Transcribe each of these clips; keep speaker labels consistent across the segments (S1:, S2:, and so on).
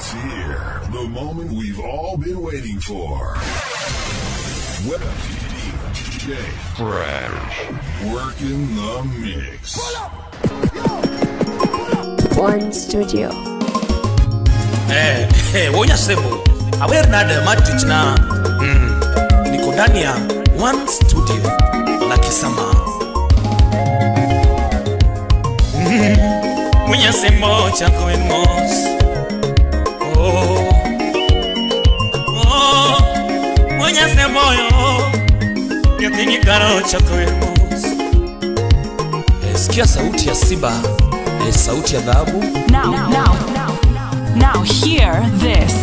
S1: It's here, the moment we've all been waiting for. DJ Fresh, working the mix.
S2: One Studio.
S3: Hey, hey, wonya sebo. Aware nade matich na niko ndani ya One Studio la Kisama. Mwenye semo chako mos. Oh, oh, mwenye semo yo. Yatini karo chako mos. Sikia sauti ya Simba, sauti ya dhahabu.
S4: Now, now, now hear this.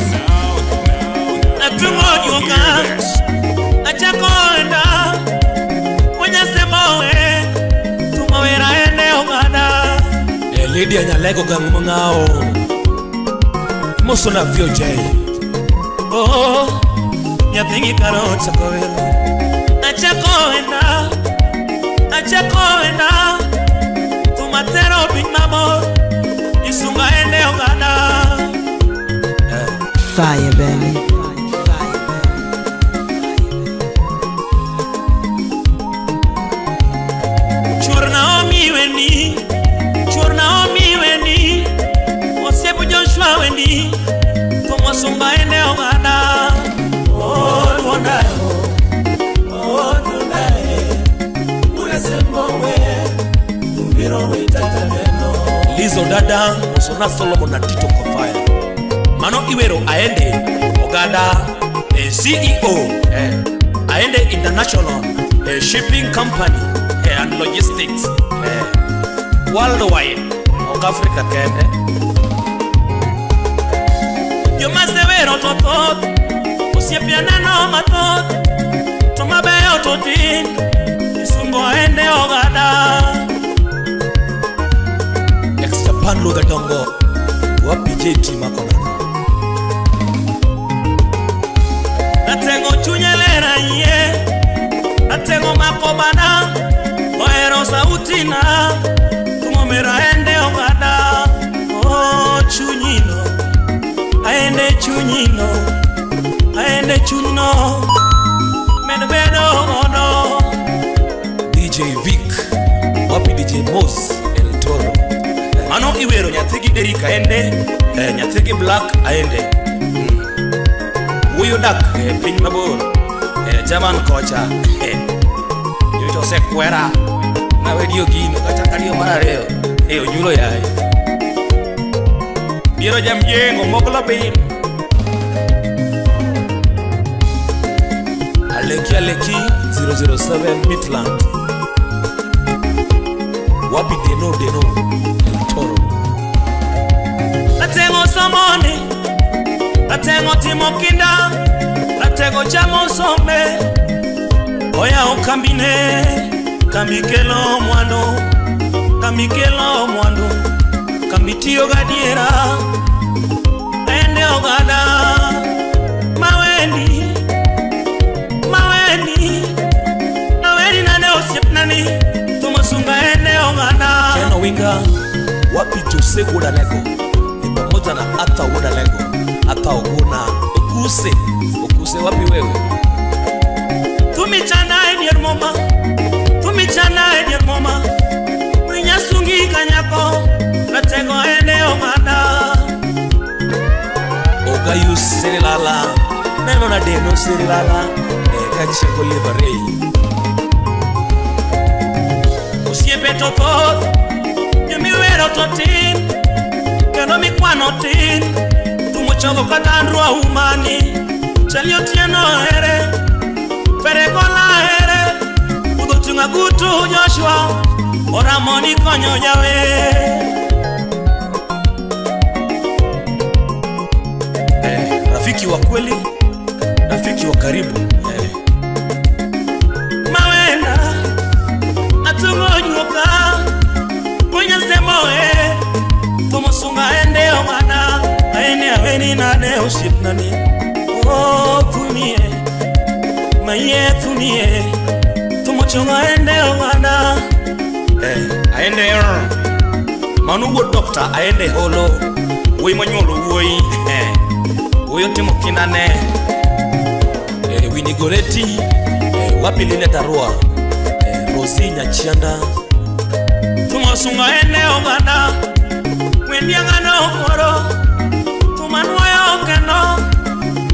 S3: Lady Anyalego Gangmangao Mosona VOJ. Oh, Nyatingi karo chakowero. Achakoenda, achakoenda. Tumatero big mamo. Isunga ende ogada.
S5: Fire, baby.
S3: Sumba ene ogada.
S6: Oh, oh,
S3: Lizo dada Osona Solomon na Tito Kofaya. Mano Iwero aende Ogada, CEO aende International Shipping Company and Logistics worldwide ok Africa kende. Yo totot, usiepia neno matot, tumabeo totin, isungo ende ogada. Ex Japan Luga Dongo, wapi JT Makona. Natengo chunyelera ye, natengo makobana, oero sauti na, tumomera ende ogada. Oh chunyino. Aende chunyino, aende chunyino, menbedo ono. DJ Vic, wapi DJ Mos El Toro. Mano Iwero nyathigi Derika aende, nyathigi Black aende. Wuyo dak piny mabor, German kocha. Yuto sekwera na wedio gino kata kadiyo mar ariyo, onyulo yaye. Biro jamjengo moglo bin. Aleki Aleki 007 Midland. Wapi Deno Deno El Toro.
S6: Natengo somoni, natengo timo kinda, natengo chamo sombe. Oya okambine, kambikelo mwando, kambikelo mwando. Kambitiyo gadiera, ende ogada. Maweni, maweni, maweni nane osiepnani, tumasunga ende ogada.
S3: Keno Winga, wapi Jose Wodalego, ni pamoja na Arthur Wodalego, Arthur Ogona, Okuse, Okuse wapi wewe?
S6: Tumichana enyer moma, tumichana enyer moma, mrinyasungi kanyako. Natego ende ogada.
S3: Ogayu Sirilala, neno na deno Sirilala, kachego liverei.
S6: Osiepe totot, nyumiwero totin, kendo mikwano tin, tumochogo katandrua umani, chali otieno here, ferekola here, udhochunga gutu Joshua, oramoni konyo jawe.
S3: Rafiki wa kweli, rafiki wa karibu.
S6: Mawena, atungonyoka, kwenye semoe, tumosunga ende omana, aene aweni nane osiepnani. Oh tumie, maye tumie, tumochonga ende omana.
S3: Aende manugo doctor aende holo, wuoyi manyuolo wuoyi. Kinane Winigoleti wapi Linet Arua Rosi Nyachianda Tumosunga ene ogana Wendiangano oro Tumanwayo kendo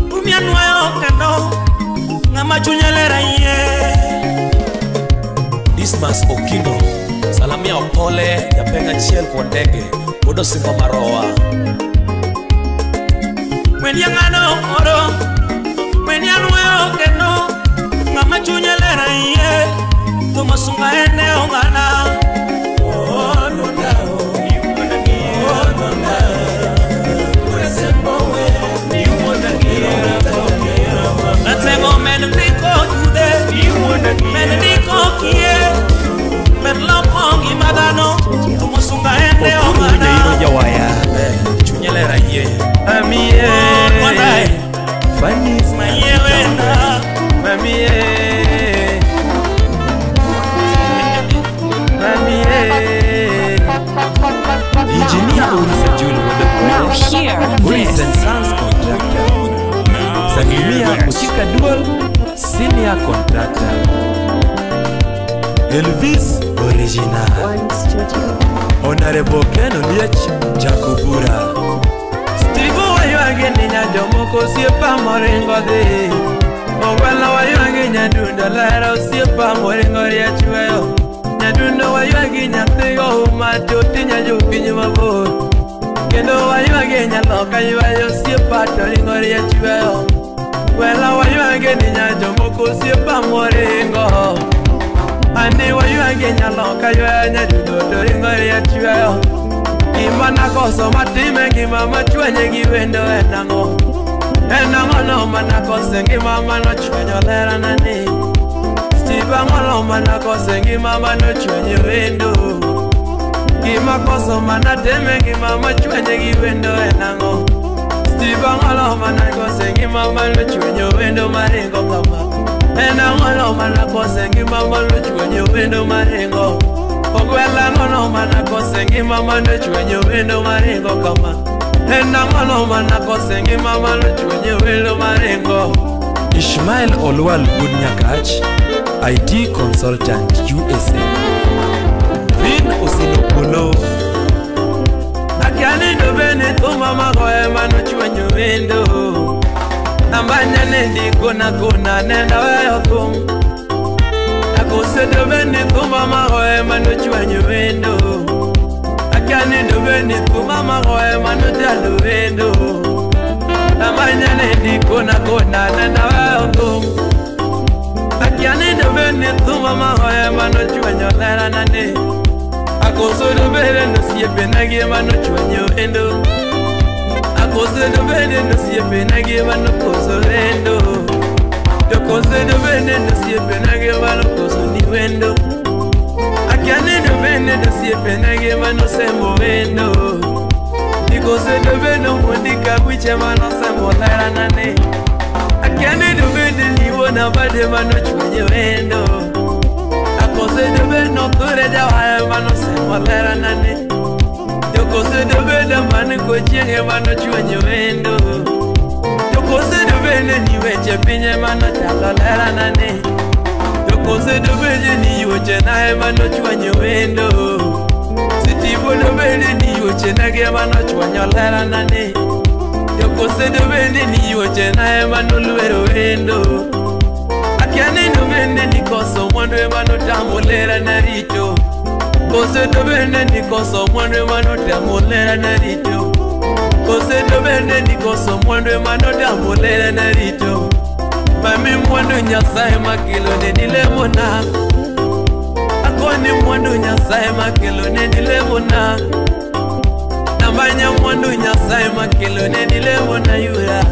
S3: Tumianwayo kendo Ngama chunyelera iye Dismas Okindo Salamia Opole Japenga chiel kwa ndege Bodo singo maroa Wendiangano oro Wendianwayo kendo Ngama chunyelera iye Tumosunga ene ogana Oh no no Natego men ndiko jude men ndiko kie men loko ngima dhano tumosunga ene ogana
S5: Jawaya
S3: chunyelera yie
S5: amie
S3: wanae
S5: Fanny
S3: mayewena
S5: mamie mamie Engineer Ulisa Jul
S4: Now hear
S5: Ulisa
S4: this.
S5: Sons Contractor Salimia Muchika Dual Senior Contractor Elvis Original
S2: One Studio.
S5: Honorable Ken Oliech Jakubura Steve waywage ni nyajomoko osiepa moringo dhi Ogwala waywage nyadundo lero osiepa moringo riech weyo Nyadundo waywage nyathigo uma toti nyajopiny mabor Kendo waywage nyaloka ywayo osiepa to ringo riech weyo Gwela waywage ni nyajomoko osiepa moringo Ani waywage nyaloka ywayo nyadundo to ringo riech weyo Gima nakoso matime ngima machwenye gi wendo en ang'o En ang'o no manakose ngima manochwenyo lerana ni Steve ang'o no manakose ngima manochwenyo wendo Gima koso manatime ngima machwenye gi wendo en ang'o Steve ang'o no manakose ngima manochwenyo wendo maringo kama En ang'o no manakose ngima manochwenyo wendo maringo Ogwela ngono manakose ngima manochwenyo wendo maringo kama En ang'o manakose ngima manochwenyo wendo maringo Ishmael Olwal Good Nyakach IT Consultant USA Vin Osinopolo Akiani dobene thuma magoye manochwenyo wendo Ambanya nendi kona kona nenda weyo thum Akose dobene thuma magoye manochwenyo wendo Akiani dobene thuma magoye manochalo wendo Ambanya nendi kona kona nenda weyo thum Akiani dobene thuma magoye manochwenyo lerana ne Akose dobene nosiepe nagi manochwenyo wendo Akose dobene nosiepe nagi manokoso wendo Akose dobene nosiepe nagi manokoso ni wendo Akiani dobene nosiepe nagi manosemo wendo Nikose dobene mwandika wiche manosemo lerana ne Akiani dobene niwona bade manochwenyo wendo Akose dobene othure jawaya manosemo lerana ne Jokose dobene mane kochienge manochwenyo wendo Jokose dobene ni weche pinye manochalo lerana ne Jokose dobene ni weche nae manochwenyo wendo Sitibo dobene ni weche nage manochwenyo lerana ne Jokose dobene ni weche nae manolwero wendo Akiani dobene ni koso mwandu manotamo lerana rito Kose dobene ni koso mwandu manotamo lerana rito Kose dobene ni koso mwandu manotamo lerana rito Mami mwandu Nyasaye makelo ne nilemona Akoni mwandu Nyasaye makelo ne nilemona Nambanya mwandu Nyasaye makelo ne nilemona yura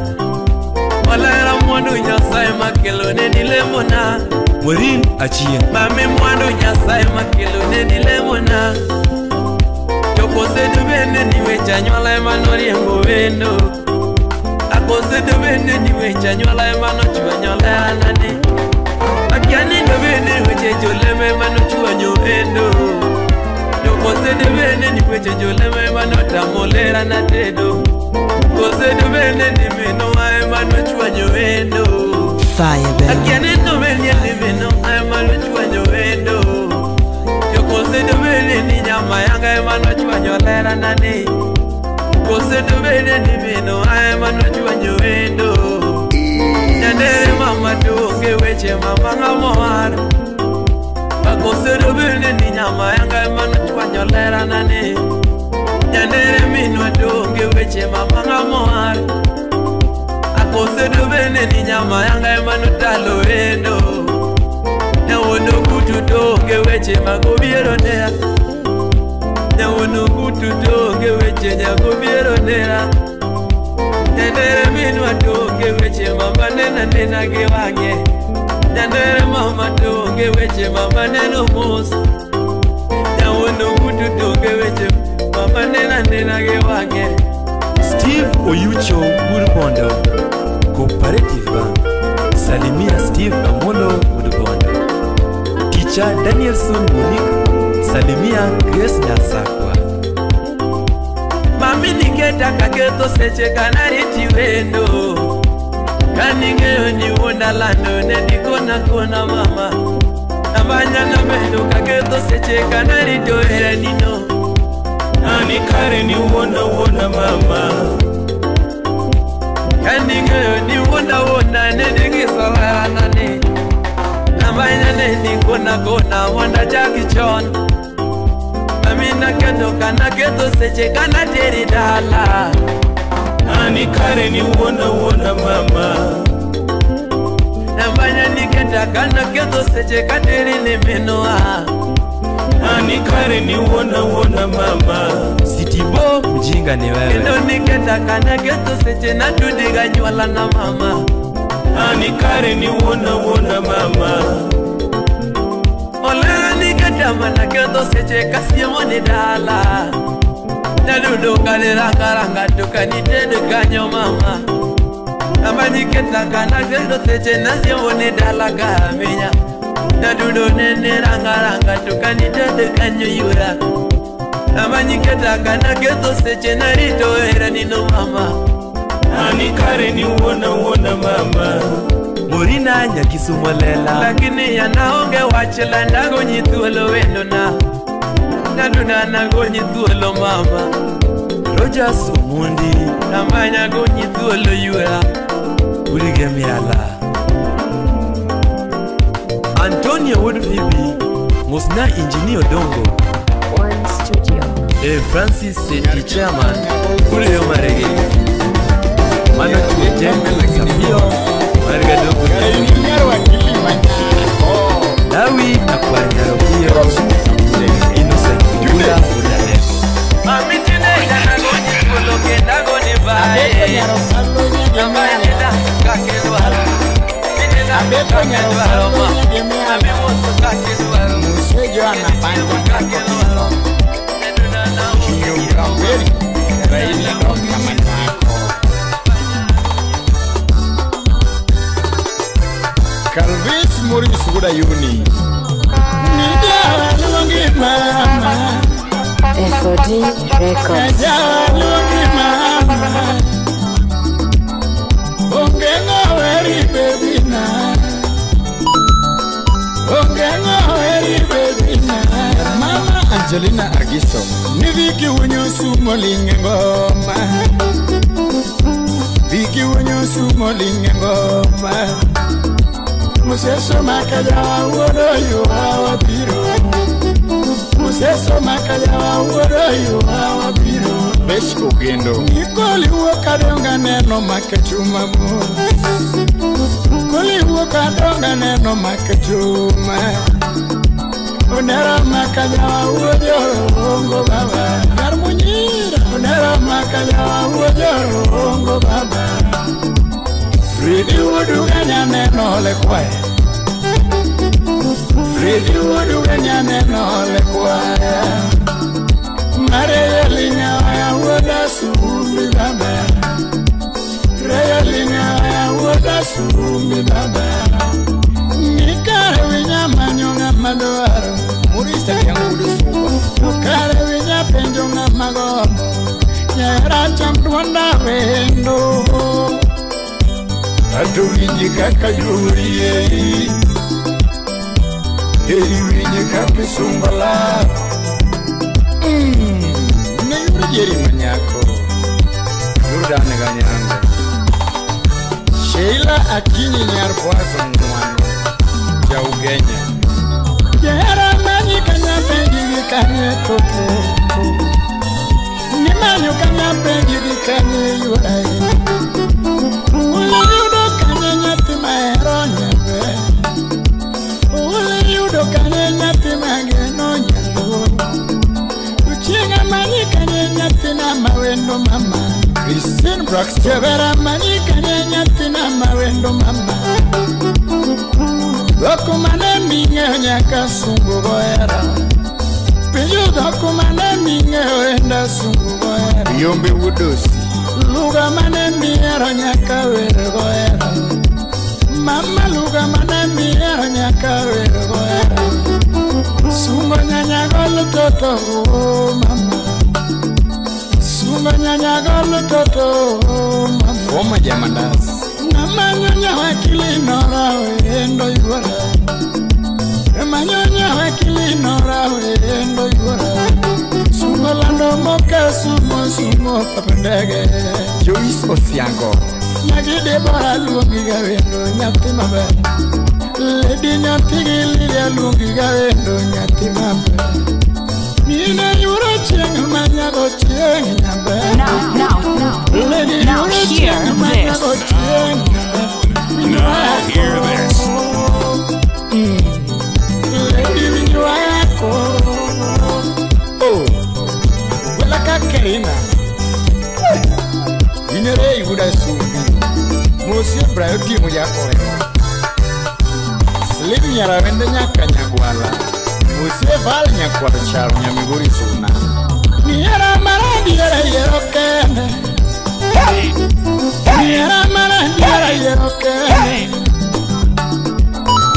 S5: Olera mwandu Nyasaye makelo ne nilemona Morin Achien Mami mwandu Nyasaye makelo ne nilemona Jokose dobene ni weche anyuola emanoriembo wendo Akose dobene ni weche anyuola emanochwenyo lerana ne Akiani dobene weche joleme emanochwenyo wendo Jokose dobene ni weche joleme emanotamo lerana tedo Kose dobene ni minwa emanochwenyo
S7: Fire, baby.
S5: Akianeno menielivino ema wendo. Yokose bene ni nyama yanga ema nochwanyo lera nani. Kose bene ni mino ema nochwanyo wendo. Nyandere mama tuonge weche mama ng'amowar. Akose bene ni nyama yanga ema nochwanyo lera nani. Nyandere minwa tuonge weche mama ng'amowar. Akose bene ni nyama yanga ema notalo wendo. Nyawono kutu tonge weche magobiero nera. Nyawono kutu tonge weche nyagobiero nera. Nyandere minwa tonge weche mama nena nena gi wang'e. Nyandere mama tonge weche mama neno mos. Nyawono kutu tonge weche mama nena nena gi wang'e.
S3: Steve Oyucho Wuod Cooperative Bank. Salimia Steve Amolo Wuod Teacher Danielson Monique. Salimia Grace Nyasakwa.
S5: Mami niketa kaketho seche kanariti wendo. Kaning'eyo ni wuonda lando ne dikona kona mama. Nabanya nabendo kaketho seche kanarito heranino.
S6: Nani kare ni wuonda wuonda mama.
S5: Kaning'eyo ni wuonda wuonda ne digiso heranani. Nabanya ne dikona kona wuonda chaki chon. Mami naketho kanaketho seche kanateri dala.
S6: Nani kare ni wuonda wuonda mama.
S5: Nabanya niketa kanaketho seche kateri ni minoa.
S6: Nani kare ni wuonda wuonda mama.
S3: Sitibo mjinga ni wewe.
S5: Kendo niketa kanaketho seche natudiga nywala na mama.
S6: Nani kare ni wuonda wuonda mama.
S5: Olera niketa manaketho seche kasiemo ni dala. Nadudo kale ranga ranga tukanitede kanyo mama. Namanyiketa kanaketho seche nasiemo ni dala kaminya. Nadudo nene ranga ranga tukanitede kanyo yura. Namanyiketa kanaketho seche narito era nino mama.
S6: Nani kare ni wuonda wuonda mama.
S3: Morina Nyakisumo lela.
S5: Lakini yanaonge wach landa gonyi thuolo wendo na. Naduna na gonyi thuolo mama.
S3: Rogers Omondi.
S5: Namanya gonyi thuolo yura.
S3: Ulige miala. Antonio Wuod Fibi. Musna Engineer Odongo.
S2: One Studio.
S3: Francis Seti Chairman. Ule Marege. Mano Tueje Sapio. Margado Dawi Akwanyarobio. Innocent Ogula Udaleko.
S5: Mami tinenda nagonyi thuolo kendo agoni bae. Namanya kake dwaro. Tinenda kake dwaro ma. Mami moso kake dwaro. Kake dwaro. Neduna na
S8: Calvis Maurice Gudayuni.
S2: SOD Records.
S8: Mama Angelina Agiso. Niviki unyusu molinge ngoma. Viki unyusu molinge ngoma. Museso makaya wuodo yuawa biro. Museso makaya wuodo yuawa biro. Besh Ogendo. Nikoli wuok adonga neno make chuma mo. Nikoli wuok adonga neno make chuma. Onera makaya wuodo rongo baba. Gar munyira. Onera makaya wuodo rongo baba. Fridi wuodu ganya neno le kwaya. Fridi wuodu ganya neno le kwaya. Mare linya ya wuoda sumbi baba. Reya linya ya wuoda sumbi baba. Nikare winya manyo ng'ama dwaro.
S9: Murisa yangu suba.
S8: Nikare winya penjo ng'ama gombo. Nyera cham duonda wendo. To winji kaka yurie Eri winji kaka isungola. Ne yuro jeri manyako Yurdane ganyanga. Sheila Akinyi nyar Boazo Ngwano Ja Ugenya. Jahera manyi kanya penji gi kanye toke. Nimanyo kanya penji gi kanye yuae. Ule yudo kanye nyathi mahero nyabe. Ule yudo kanye nyathi mageno nyalo. Uchieng' manyi kanye nyathina mawendo mama.
S9: Christine Braxton.
S8: Jahera manyi kanye nyathina mawendo mama. Dhok mane ming'eyo nyaka sungu gohera. Penjo dhok mane ming'eyo enda sungu gohera.
S9: Yombe Wudosi.
S8: Lugha mane mihero nyaka wer gohera. Mama lugha mane mihero nyaka wer gohera. Sungo nyanya golo toto oh mama. Sungo nyanya golo toto oh mama.
S9: Foma Jamandas.
S8: Manyonya wakili nora wendo yuora. Manyonya wakili nora wendo yuora. Sungo lando moka sumo sumo papendege.
S9: Joyce Osiango.
S8: Nyagi Debora luongi ga wendo nyathi maber. Lady nyathi gi Lidia luongi ga wendo nyathi maber. Mine yuro chieng' manyago chieng' nyaber.
S4: Now,
S8: Lady
S4: now
S8: yuro
S4: hear
S8: chieng' manyago
S4: this.
S8: chieng' nyaber.
S1: Now hear this.
S8: Lady winjwako.
S9: Oh, wela kakerina. Inere yuda sumbi. Mosie Brayo timo jakore. Slim nyarawende nyaka nyagwala. Mosie Val nyakwar charo nyamigori suna.
S8: Niera maradiera yiero kende. Niera maradiera yiero kende.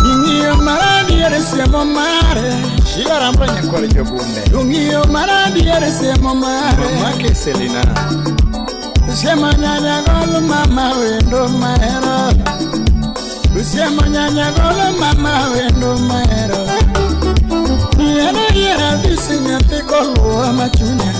S8: Ing'iyo maradiera siemo mare.
S9: Sheila Rambra nyakwar jogunde.
S8: Ung'iyo maradiera siemo mare.
S9: Mamake Selina.
S8: Usiemo nyanya golo mama wendo mahero. Usiemo nyanya golo mama wendo mahero. Niera yiera dhisi nyathi koluwa machunya.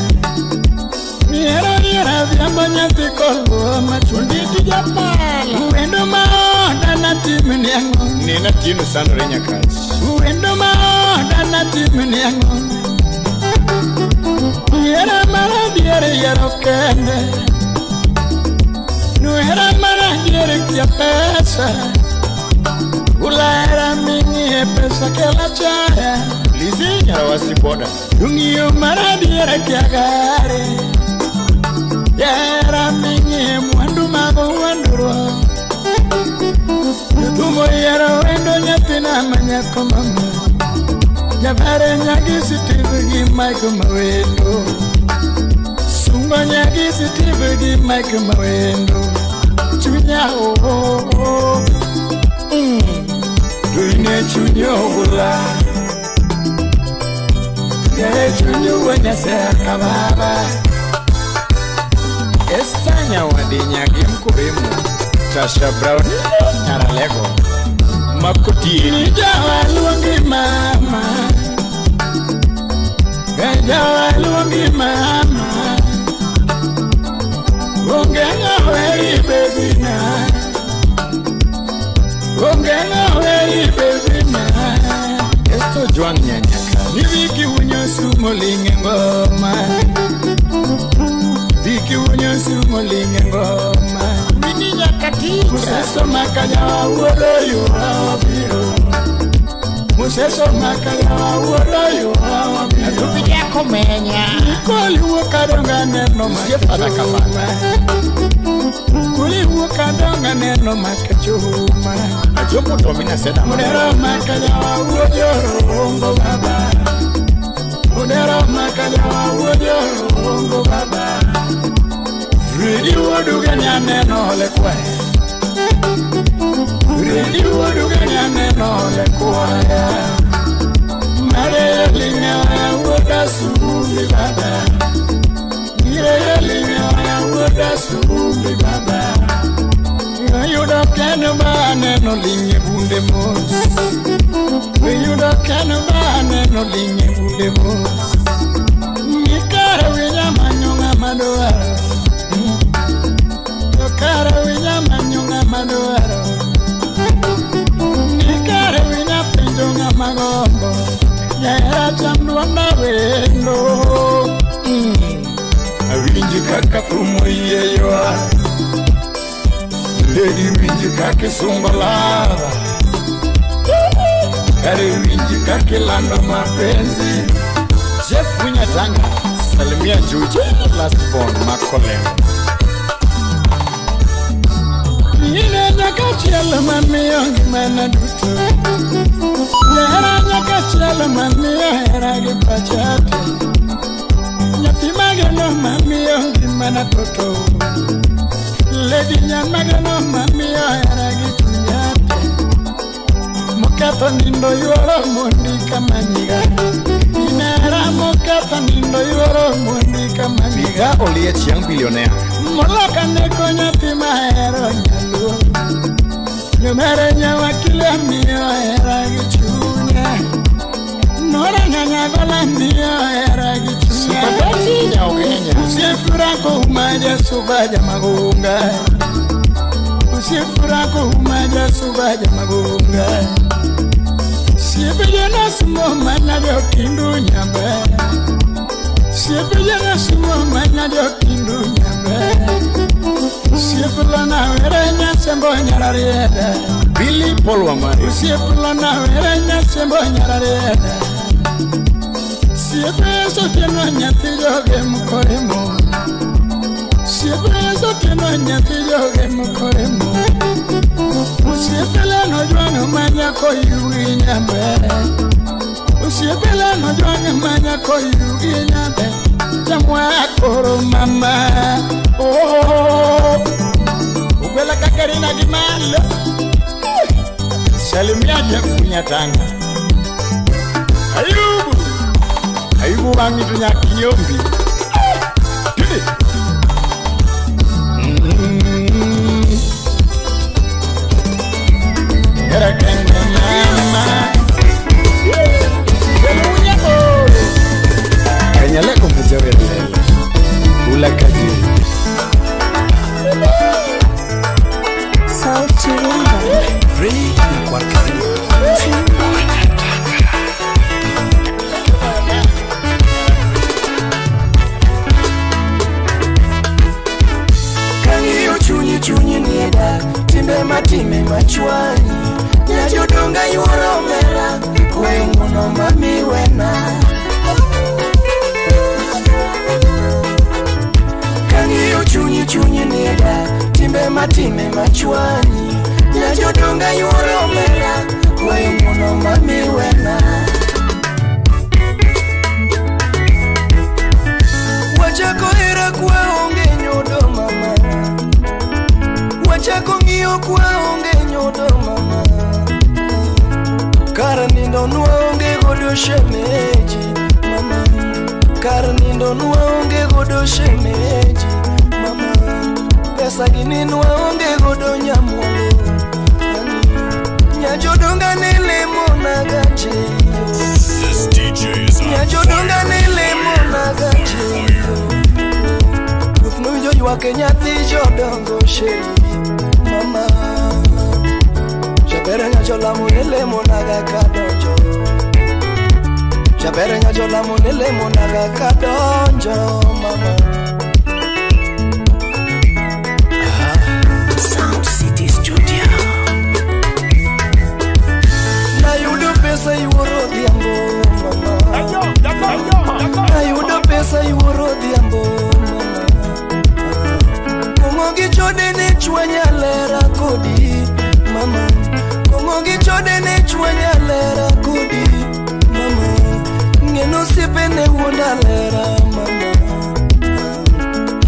S8: Niera yiera dhiambo nyathi koluwa machunya.
S9: Onditi japala.
S8: Wendo maoda natimni ang'o.
S9: Nina Tino sandore nyakach.
S8: Wendo maoda natimni ang'o. Niera maradiere yiero kende. Nuera maradiere kia pesa. Ulahera ming'ie pesa kela chaya.
S9: Lizzy nyarawasi boda.
S8: Ung'iyo maradiere kia gare. Yera ming'ie mwandu mago wuondruok. Jothum oyiero wendo nyathina manyako mama. Jabare nyagi Steve gi Mike mawendo. Sungo nyagi Steve gi Mike mawendo. Chunya oh oh. Duine chunyo gula. Yere chunyo wanyaseka baba.
S9: Esther nyawadi nyagi mkuremu. Tasha Brown nyaralego. Makotieni.
S8: Jawa luongi mama. Jawa luongi mama. Onge ng'aweri baby na. Onge ng'aweri baby na.
S9: Esto Juan nyanyaka.
S8: Ni viki unyo sumo linge ngoma. Viki unyo sumo linge ngoma.
S9: Mini nyakatija.
S8: Museso makanya wuodo yura wabiro. Museso makanya wuodo yura wabiro.
S9: Atupija komenya.
S8: Koli wuok kadonga neno
S9: Musie fada
S8: makachuma. Koli wuok kadonga neno makachuma.
S9: Ajopo tomina seda.
S8: Mudero makanya wuodo rongo baba. Mudero makanya wuodo rongo baba. Ridi wuodu genya neno ole kwe. Ridi wuodu genya neno ole kwe. Mare linga wuoda sumbi baba. Mire linga wuoda sumbi baba. Ayudo keno maneno linge bunde mos. Wiyudo keno maneno linge bunde mos. Nikare winya manyo ng'ama dwaro. To kare winya manyo ng'ama dwaro. Nikare winya penjo ng'ama gombo. Jahera cham duonda wendo.
S9: Awinji kaka thum oyie ywak. Lady winji kaka isungo lava. Kare winji kaka ilando mapenzi.
S8: Jeff Winyatanga, salimia Juju, last born Makoleo. Ine nyaka chiel mamiyo ngimana duto. Jahera nyaka chiel mamiyo hera gi pacha te. Nyathi mageno mamiyo ngimana toto. Lady nyamageno mamiyo hera gi chunya te. Moketho nindo yuoro mondi kamanyiga. Inera moketho nindo yuoro mondi kamanyiga.
S9: Biga Oliech young billionaire.
S8: Moloka neko nyathi mahero nyaluo. Nyomere nyawakile miyo hera gi chunya. Nora nyanyagola miyo hera gi chunya. Usiefurako umaja subaja magunga. Usiefurako umaja subaja magunga. Siepejana sumo mana jokindu nyambe. Siepejana sumo mana jokindu nyambe. Siepulana were nyasembo nyararieda.
S9: Billy Paul Wamari.
S8: Usiepulana were nyasembo nyararieda. Siepeso tieno nyathi joge mkore mo. Siepeso tieno nyathi joge mkore mo. Usiepele no jwang'o manyako yugi nyambe. Usiepele no jwang'o manyako yugi nyambe. Chamwa koro mama. Oh,
S9: Ugwela kakarina gi malo. Salimia Jeff Winyatanga. Ayubu. Ayubu wangi to nyaka inyombi. Tidi.
S8: Hera kende mama.
S9: Kanyaleko mjawe lelo. Ula kaji.
S2: Sauti Rumba.
S3: Reni na kwa Karima.
S5: Kang'iyo chunyi chunyi nieda timbe matime machwanyi nyajodonga yuoro omera kwayo ng'uono mamiwena. Kang'iyo chunyi chunyi nieda timbe matime machwanyi nyajodonga yuoro omera kwayo ng'uono mamiwena. Wachako hera kwa onge nyodo mama. Wachako ng'iyo kwa onge nyodo mama. Kar nindo nwaonge godo shemeji mama. Kar nindo nwaonge godo shemeji mama. Pesa gini nwaonge godo nyamwalo. Nyajodonga nilemo nagache.
S1: This DJ is on
S5: Nyajodonga nilemo nagache. Ruoth nowinjo ywak e nyathi jodongo sheri mama. Jaber nyajolamo nilemo naga kadonjo. Jaber nyajolamo nilemo naga kadonjo mama.
S3: Sound City Studio.
S5: Nayudo pesa yuoro odhiambo mama. Nayudo pesa yuoro odhiambo mama. Kong'o gi chode ne chwanya lera kodi mama. Kong'o gi chode ne chwanya lera kodi mama. Ng'eno osiepe ne wuonda lera mama.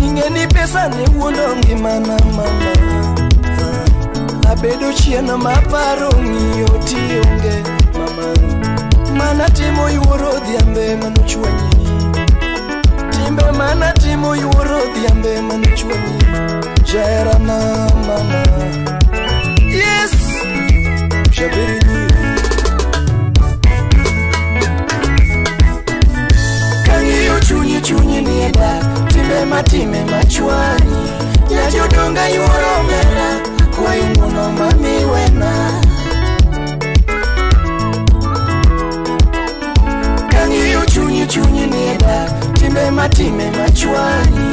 S5: Ing'e ni pesa ne wuondo ngimana mama. Abedo chien maparo ng'iyo tionge mama. Mana timo yuoro odhiambe manochwanyi. Timbe mana timo yuoro odhiambe manochwanyi. Jaherana mama.
S7: time machwani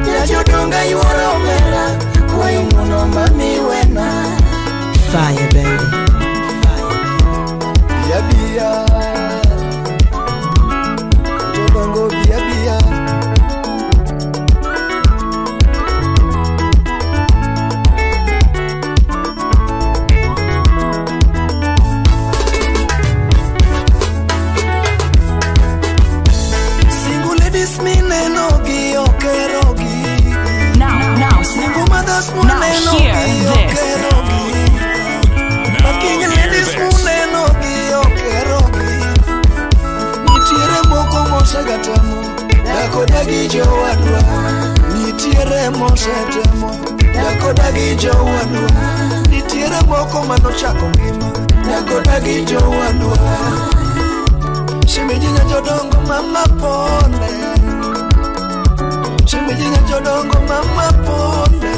S7: Jajodonga yuoro omera Kwayo ng'uono mami wena.
S10: Fire baby.
S7: Bia bia Jodongo bia bia.
S4: Now hear this.
S7: Mama pole. Shemeji jodongo mama pole.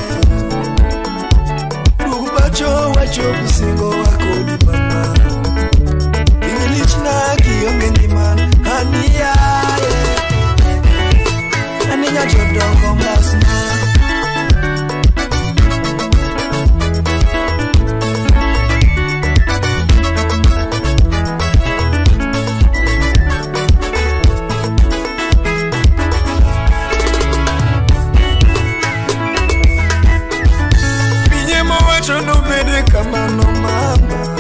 S7: Rubacho wacho msingo wako di mama. English na kionge ngima hania. Aninya jodongo mlasna. Kamano mama,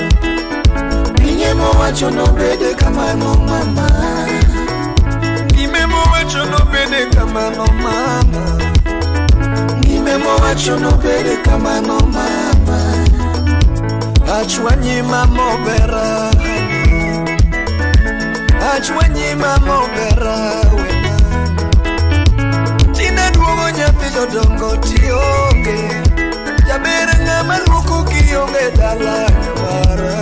S7: ninye mowacho no bede kamano mama, nime mowacho no bede kamano mama, nime mowacho no bede kamano mama. Achwanyi mama obera, achwanyi mama obera wena. Tina duogo nyathi jodongo tionge. Jabere ng'ama luoko kionge dala nyamara.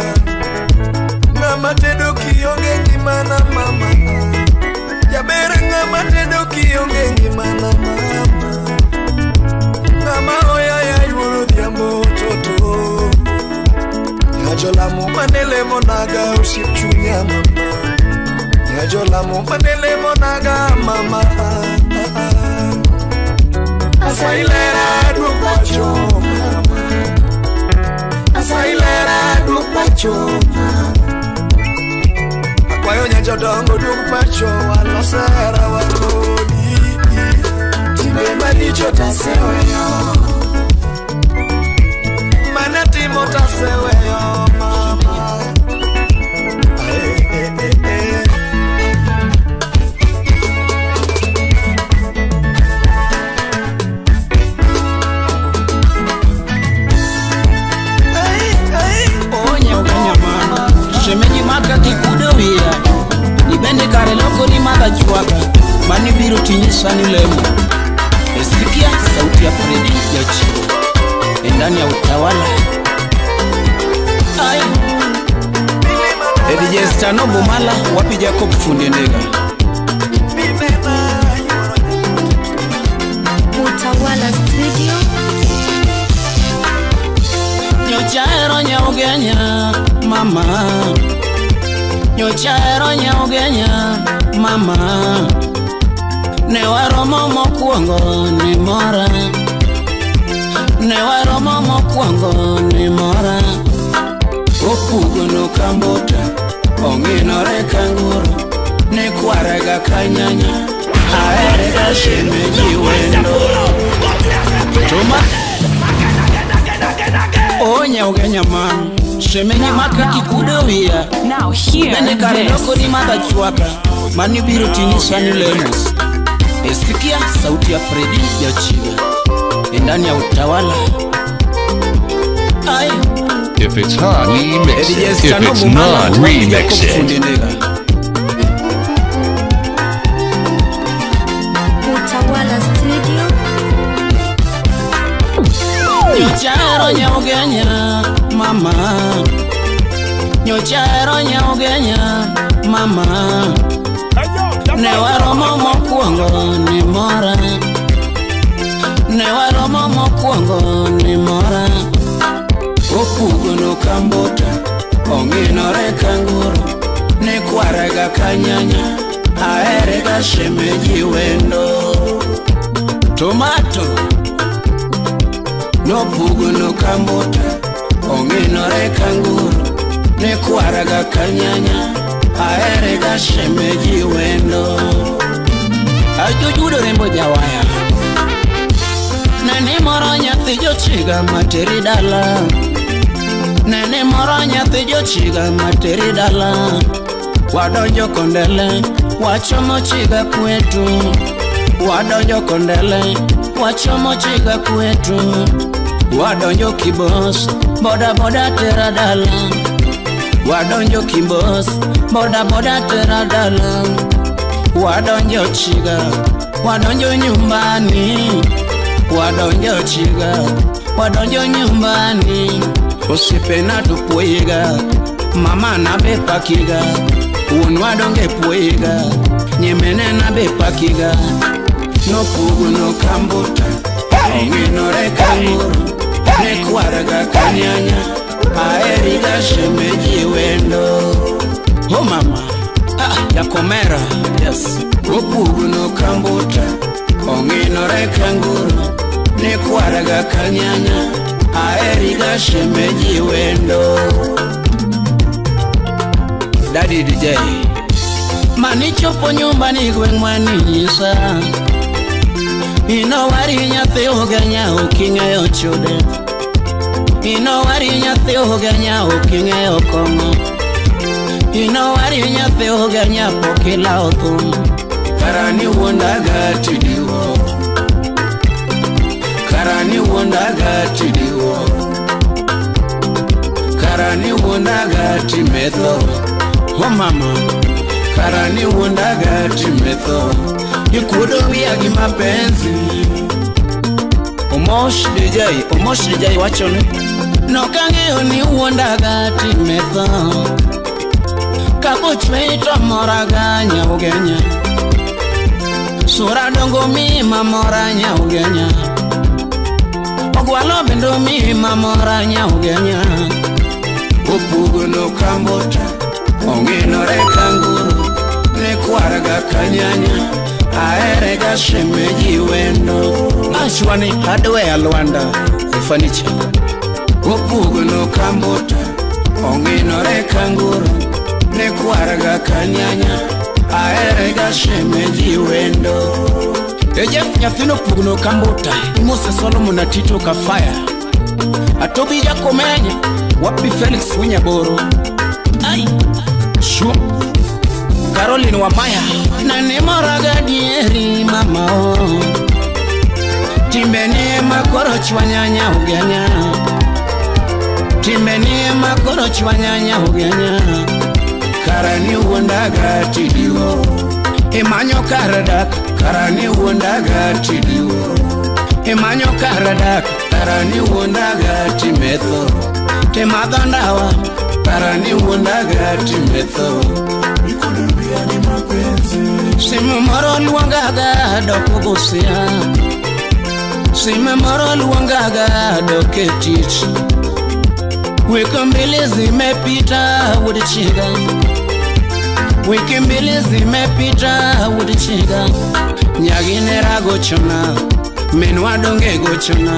S7: Ng'ama tedo kionge ngimana mama. Jabere ng'ama tedo kionge ngimana mama. Ng'ama oyaya yuoro dhiambo toto. Nyajolamo manelemo naga osiep chunya mama. Nyajolamo manelemo naga mama. Asailera duok pacho mama. Asailera duok pacho mama. Akwayo nyajodongo duok pacho walosera wakodi. Timbe maricho taseweyo. Mana timo taseweyo mama. Ae, eh, eh, eh.
S11: Shemeji maka kikudo wia Nibende kare loko ni madha chwaka Mani biro tinyisa ni lemo. Esikia sauti ya Fredi ya Chiwo ndani ya utawala. Ai DJ Stano Bumala wapi Jacob Fundendega.
S2: Utawala Studio.
S11: Nyochaero nyaugenya mama. Nyochaero nyaugenya mama. Ne waromo mokwongo ni mora. Ne waromo mokwongo ni mora. Opugo no kambota ong'inore kanguro. Ne kwarega kanyanya aerega shemeji wendo. Toma Onya ugenya man shemeji maka kikudo wia.
S4: Now hear
S11: Bende kare loko
S4: this.
S11: ni madha chwaka Mani biro tinyisa ni lemos. Esikia sauti ya Fredi ya Chiga ndani ya utawala. Ai
S12: If it's hot, we mix it. If it's not, remix it.
S2: Utawala Studio.
S11: Nyochaero nyaugenya mama. Nyochaero nyaugenya mama. Ne waromo mokwongo ni mora. Ne waromo mokwongo ni mora. Opugo no kambota ong'inore kanguro. Ne kwarega kanyanya Aherega shemeji wendo. Tomato nopugno kambota ong'inore kanguro ne kwaraga kanyanya. Aherega shemeji wendo. Ajojudo rembo jawaya. Nene moro nyathi jochiga materi dala. Nene moro nyathi jochiga materi dala. Wadonjo kondele wachomo chiga kwetu. Wadonjo kondele wachomo chiga kwetu. Wadonjo kibos boda boda tera dala. Wadonjo kibos boda boda tera dala. Wadonjo chiga wadonjo nyumbani. Wadonjo chiga wadonjo nyumbani. Osipena tupuiga mama na bepakiga. Wuonwa donge puiga nyimene na bepakiga. Nopugno kambuta ong'inore kanguro ne kwaraga kanyanya. Aherega shemeji wendo. Oh mama, ah, Jakomera, yes. Opugno kambuta ong'inore kanguro ne kwaraga kanyanya. Aherega shemeji wendo. Daddy DJ manichopo nyumbani gweng' maninyisa. Inowari nyathi ogenya oking'eyo chode. Inowari nyathi ogenya oking'eyo kong'o. Inowari nyathi ogenya pok ilawo thum. Karani wuondaga tidiwo. Karani wuondaga tidiwo. Karani wuondaga timetho. Oh mama, karani wuondaga timetho. Ikuodo wiya gi mapenzi. Omosh DJ, Omosh DJ wachone. Nokang'eyo ni wuondaga timetho. Kabochwe to moraga nyaugenya. Sura dongo mi mamora nyaugenya. Ogwalo bendo mi mamora nyaugenya. Opugno kambota ong'inore kanguro ne kwaraga kanyanya. Aherega shemeji wendo. Ashwani hardware Luanda e furniture. Opugno kambota ong'inore kanguro ne kwaraga kanyanya. Aherega shemeji wendo. Eje nyathino pugno kambota Mose Solomon atito kafaya. Atobi Jakomenya wapi Felix Winyaboro. Ai shu Caroline Wamaya. Nane moraga dieri mama o. Timbeni makoro chwanyanya ugenya. Timbeni makoro chwanyanya ugenya. Karani wuondaga tidiwo. Imanyo kar dak. Karani wuondaga tidiwo. Imanyo kar dak. Karani wuondaga timetho. Timadho ndawa. Karani wuondaga timetho. Simu moro luongaga dok Busia. Simu moro luongaga dok e tich. Wiki mbili zimepita wuod chiga. Wiki mbili zimepita wuod chiga. Nyagine gochona minwa donge gochona.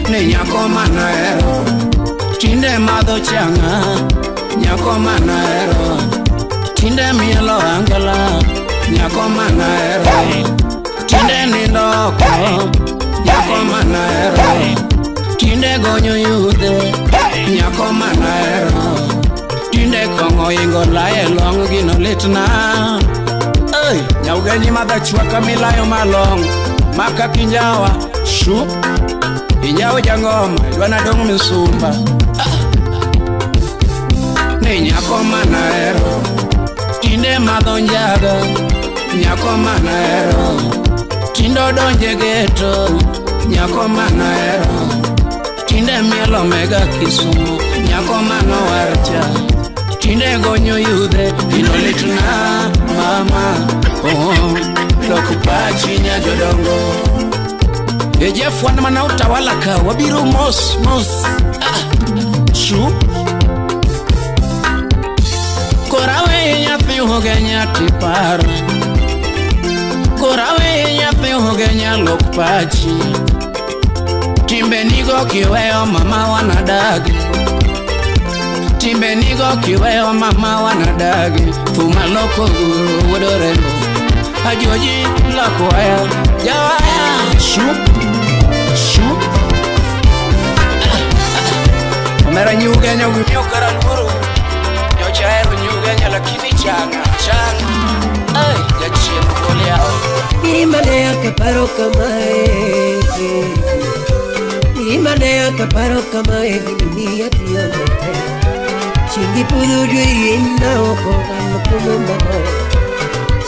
S11: Ni nyako manahero tinde madho chang'a. Nyako manahero tinde mielo angala. Nyako manahero tinde nindo oko. Nyako manahero tinde gonyo yudhe. Nyako manahero tinde kong'o ingo laye long gino litna. Ey, nyaugenyi madhachwaka milayo malong maka kinjawa shu inyawo jangoma idwana dong' misumba. Ni nyako manahero tinde madho njaga. Nyako manahero tinde odonje geto. Nyako manahero tinde mielo mega Kisumu. Nyako manowarcha tinde gonyo yudhe. Gino litna mama oh, lok pachi nya jodongo. E Jeff wan mana utawala ka wabiro mos mos. Ah, shu korawe nyathi ogenya tiparo. Wuorawe nyathi onge nyalo pachi. Timbe nigo kiweyo mama wanadagi. Timbe nigo kiweyo mama wanadagi. Thuma loko wuodorembo. Ajoji loko waya. Jawaya. Shup. Shup. Omera nyuge nyogu nyokara luoro. Nyocha hero nyuge nyala lakini changa. Changa. Ay, jachien goliao.
S10: Imanea kaparo kamae. Imanea kaparo kamae. Dunia tiyo mate. Chingi puduru irina oko gano kumemba moe.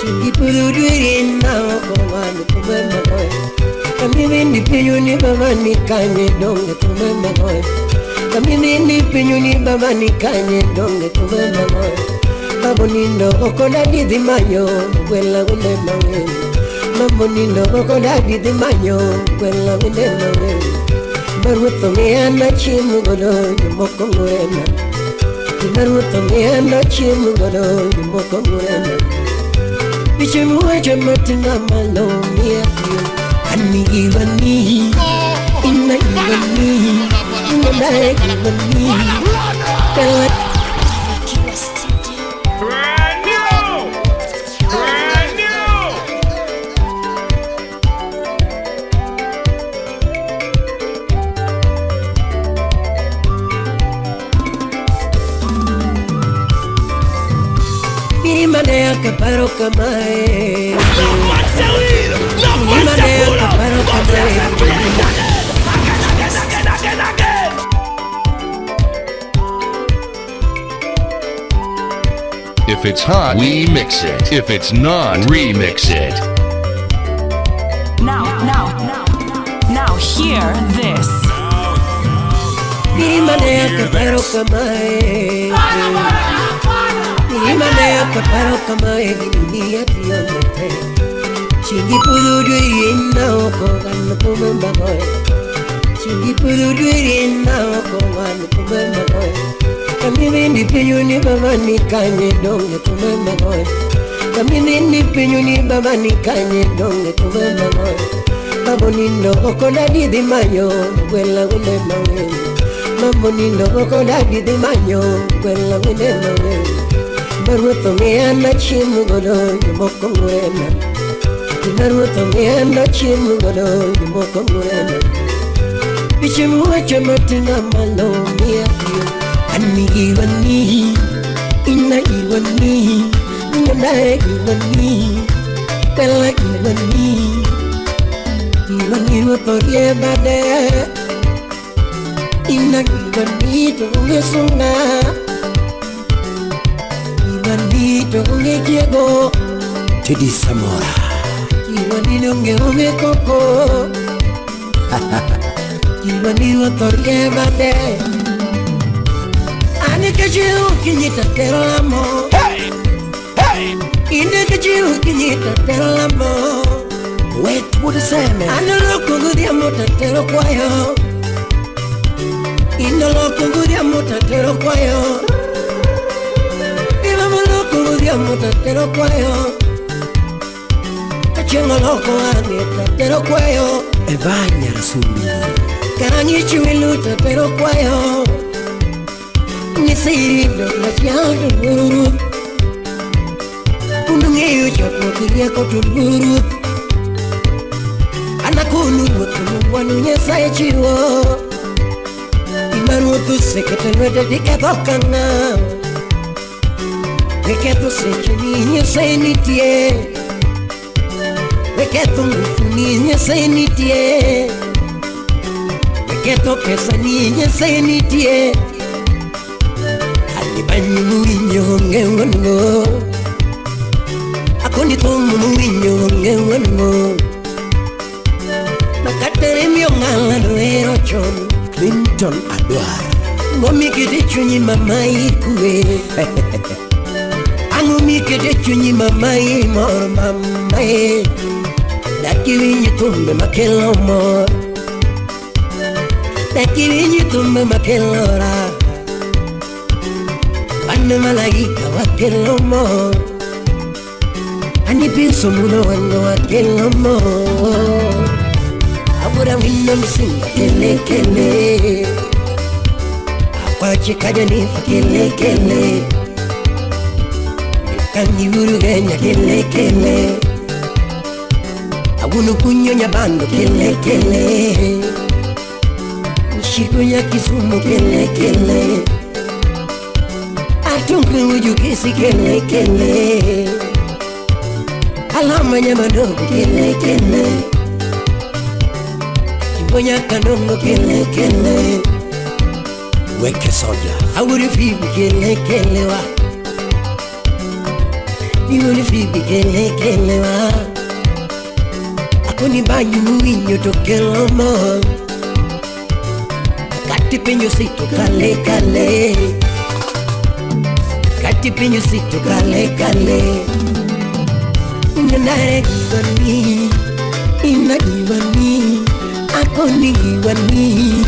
S10: Chingi puduru irina oko gano kumemba moe. Kamimi ni pinyu ni baba ni kanye donge kumemba moe. Kamimi ni pinyu ni baba ni kanye donge kumemba moe. Babo nindo oko dadi dhi manyo gwela wende mawe. Babo nindo oko dadi dhi manyo gwela wende mawe. Baruto miana chimu godo jomoko ngurena. Baruto miana chimu godo jomoko ngurena. Bichemu wacho matinga malo mia tiyo. Ani iwani, ina iwani, ina iwani. Kala.
S6: Brand new! Brand new!
S10: Mirimanea kaparo kamae. Mirimanea kaparo kamae.
S12: If it's hot, we mix it. If it's not, remix it.
S4: Now, now, now, hear this.
S10: Mirimanea kaparo kamae. Mirimanea kaparo kamae. Dunia tiyo mate. Chingi puduru irina oko gano kumemba moe. Chingi puduru irina oko gano kumemba moe. Kamimi ni pinyu ni baba ni kanye donge kumemba moe. Kamimi ni pinyu ni baba ni kanye donge kumemba moe. Babo nindo oko dadi dhi manyo gwela wende mawe. Babo nindo oko dadi dhi manyo gwela wende mawe. Baruto miana chimu godo jomoko ngurena. Baruto miana chimu godo jomoko ngurena. Bichemu wacho matinga malo mia tiyo. Ani iwani, ina iwani, ina iwani, kala iwani. Iwani wotorie bade. Ina iwani tonge sunga. Iwani tonge kiego.
S13: Teddy Samora.
S10: Iwani nonge onge koko. Iwani wotorie bade.
S13: Hey! Hey! Wait, what is that, man? Evanya Rasumi.
S10: Nisirindo la guru. Unungeyo chako kiriako tuluru. Anakunu wanu nyasaye chiwo. Imarutu sekete dikadokana. Reketo secheni nyasaye nitie. Reketo ngufuni nyasaye nitie. Reketo pesa ni nyasaye nitie. Banyu muwinyo ngewango. Akoni tomu muwinyo ngewango. Makatere mionga noero chon.
S13: Clinton Adwar.
S10: Ngomi kete chunyi mama ikue. Ango mi kete chunyi mama imor mama e. Daki winyi tumbe makelo mor. Daki winyi tumbe makelo raha. Wan malaika wakelo mor. Ani piso muno wango akelo mo. Awura wino misinga kele kele. Akwache kaja nifa kele kele. Kangi urugenya kele kele. Awuno kunyonya bando kele kele. Shikunya Kisumu kele kele. Atungu ujukisi kele kele. Alama nyamadogo kele kele. Kibonya kanongo kele kele.
S13: Weke soja.
S10: Awuri fibi kele kele wa. Iwuri fibi kele kele wa. Akoni banyu muwinyo tokelo mo. Kati penyo sito kale kale. Kati penyo sito kale kale. Unyanare giwani, ina giwani, akoni giwani,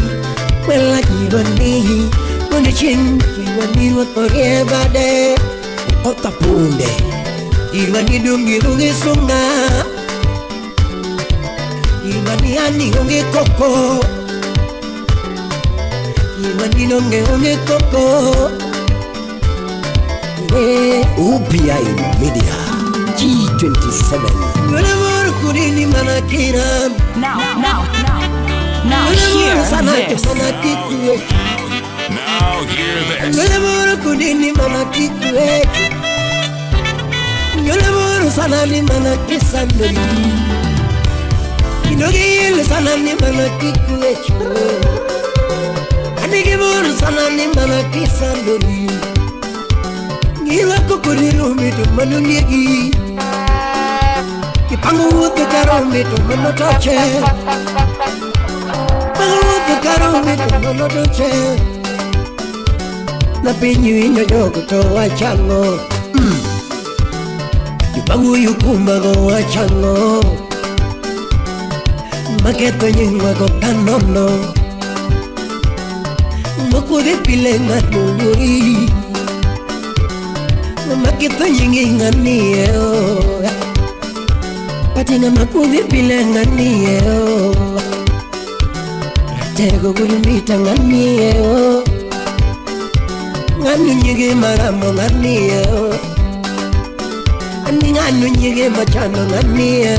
S10: wela giwani, unachin giwani wakorie bade.
S13: Ota punde.
S10: Giwani dungi ungi sunga. Giwani ani ungi koko. Giwani nonge ungi koko.
S13: UPI Media G27.
S4: Now, now, now, hear this.
S1: Now hear this.
S10: Kipango wuotho karome to mano toche. Pango wuotho karome to mano toche. Na piny winjo jogo to wachang'o. Kipango yukumba go wachang'o. Maketho nyingwa go kanono. Mokudhi pile ng'at moluori. Maketho nyingi ng'anie. Patinga makudhi pile ng'anie. Ratego gulmita ng'anie. Ng'ano nyige maramo ng'anie. Ani ng'ano nyige machano ng'anie.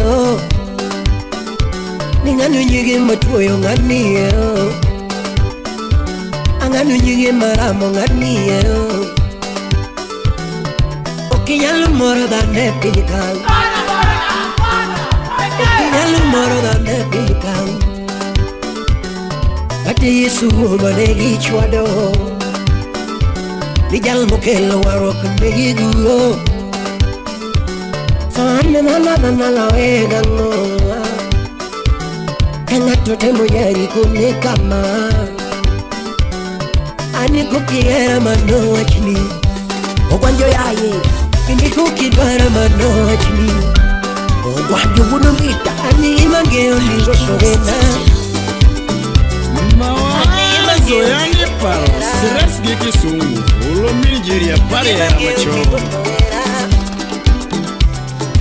S10: Ni ng'ano nyige matuoyo ng'anie. Ang'ano nyige maramo ng'anie. Okinyalo moro dhano e piny ka. Okinyalo moro dhano e piny ka. Kata Yesu wuon ne gichwado. Ni jal mokelo warruok ne giguro. Sani dhano loye gang'o. Ka ng'ato temo yari kone kama. Ani kokihera mano wachni.
S13: Ogwanjo yaye.
S10: Ni kokidwaro mano wachni.
S13: Ogwanjo wuon Mbita.
S10: Ani mang'eyo ni gosogena.
S9: Mawazo yani paro stress gi Kisungu ulo Nigeria pare ya macho.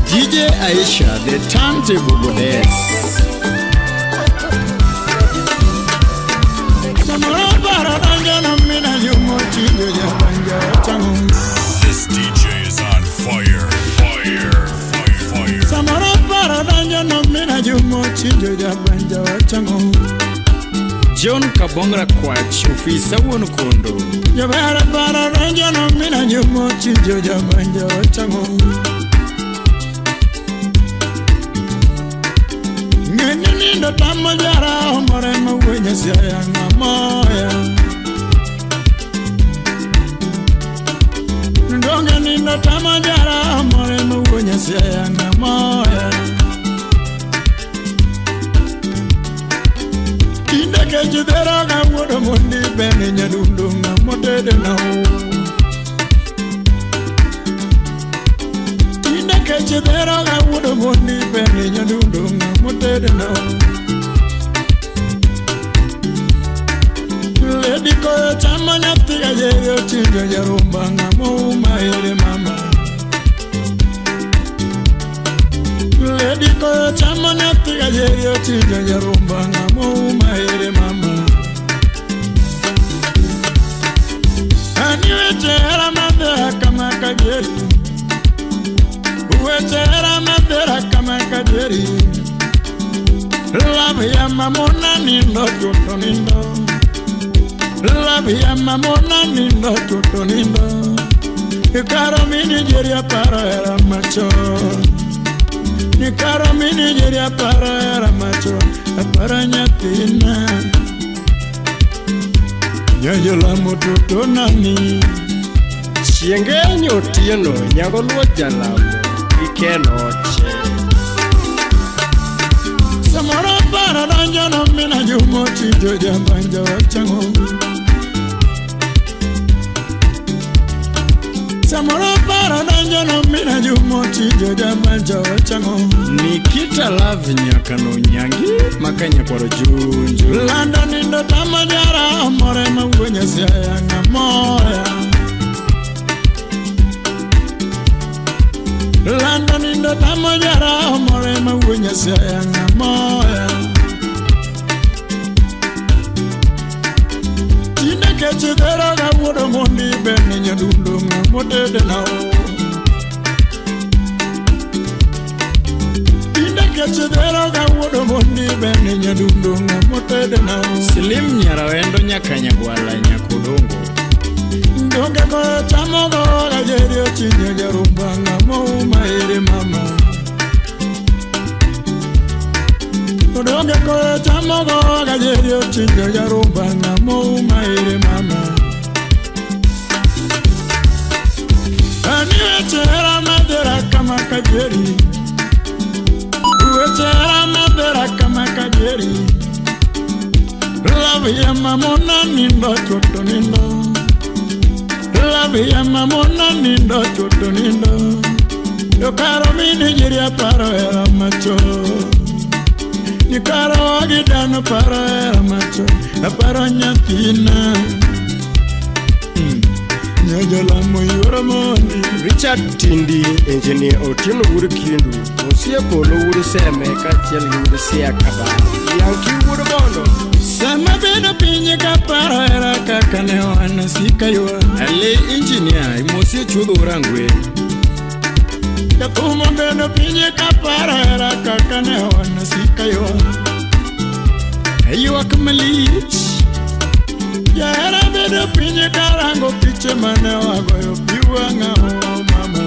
S9: DJ Aisha the turntable goddess.
S1: This DJ is on fire, fire, fire, fire.
S9: John Kabongra Kwach, ofisa wuon kondo.
S8: Lady koyo chamo nyathi gajeri ochinjo jarumba ng'amo uma ere mama. Ani weche hera madhera kama kadieri. Weche hera madhera kama kadieri. Love ya mamona nindo chuto nindo. Love ya mamona nindo chuto nindo. Ikaro mini jeria paro era macho. Ikaro mini jeria paro era macho. Aparo nyathina. Nyajola mototo nani.
S9: Chienge nyotieno nyago luo jalamo ikenoche.
S8: Samoro paro donjo no mina jumo chijo jabanja wachango. Samoro paro donjo no mina jumo chijo jabanja wachango.
S9: Nikita love nyakano nyangi makanya kwaro junju.
S8: Landa nindo tamajara amore mawuonya siaya ng'amoya. Landa nindo tamajara amore mawuonya siaya ng'amoya. Tinde kech dhero ga wuodo mondi bende nyadundo ng'amo tede nao. Tinde kech dhero ga wuodo mondi bende nyadundo ng'amo tede nao.
S9: Slim nyarawendo nyaka nyagwala nyakodongo.
S8: Donge koyo chamo go gajeri ochinjo jarumba ng'amo uma ere mama. Donge koyo chamo go gajeri ochinjo jarumba ng'amo uma ere mama. Ani weche hera madhera kama kadieri. Weche hera madhera kama kadieri. Love ya mamona nindo choto nindo. Love ya mamona nindo choto nindo. Yokaro mini jeria paro era macho. Nikaro agidano paro era macho. Aparo nyathina. Nyajola moyoro mondi.
S9: Richard Tindi, engineer Otieno wuod Kindu, Osiepolo wuod Seme kaachiel gi wuod Sia Kaba. Yanki wuod Bondo.
S8: Sama bedo piny ka paro hera kaka ne wan sika ywa.
S9: Ale engineer imosie chuodho Rangwe.
S8: Jathum bedo piny ka paro hera kaka ne wan sika ywa. Aywak malich. Jahera bedo piny karango piche mane wagoyo pi wang'a o mama.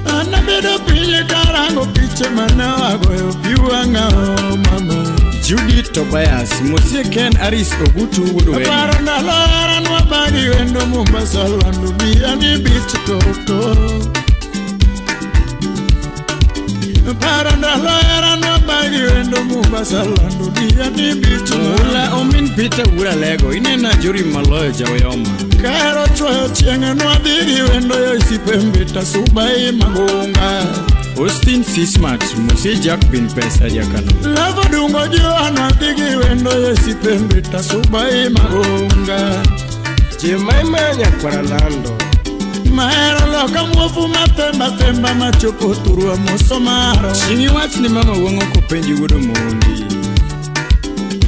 S8: An abedo piny karango piche mane wagoyo pi wang'a o mama.
S9: Judy Tobias, Mosie Ken Aris Ogutu wuod Wenya.
S8: Aparo ndalo hera nwabagi wendo Mombasa Lando Diani Beach toto. Aparo ndalo hera nwabagi wendo Mombasa Lando Diani Beach.
S9: Mula omin Peter wuod Alego inena jori maloyo jaoyoma.
S8: Kahero chwoyo chieng' nwadhi gi wendo yo isipembe tasubai magunga.
S9: Austin Sismat, Mosie Jack bin Pesa Jakano.
S8: Lavo dungo jiwa nwadhi gi wendo yo isipembe tasubai magunga.
S9: Jemaima nyakwara Lando.
S8: Mahero loka muofu mathemba themba machopo thurwa mosomaro.
S9: Chieng' iwach ni mama wuong'o kopenji wuod Omondi.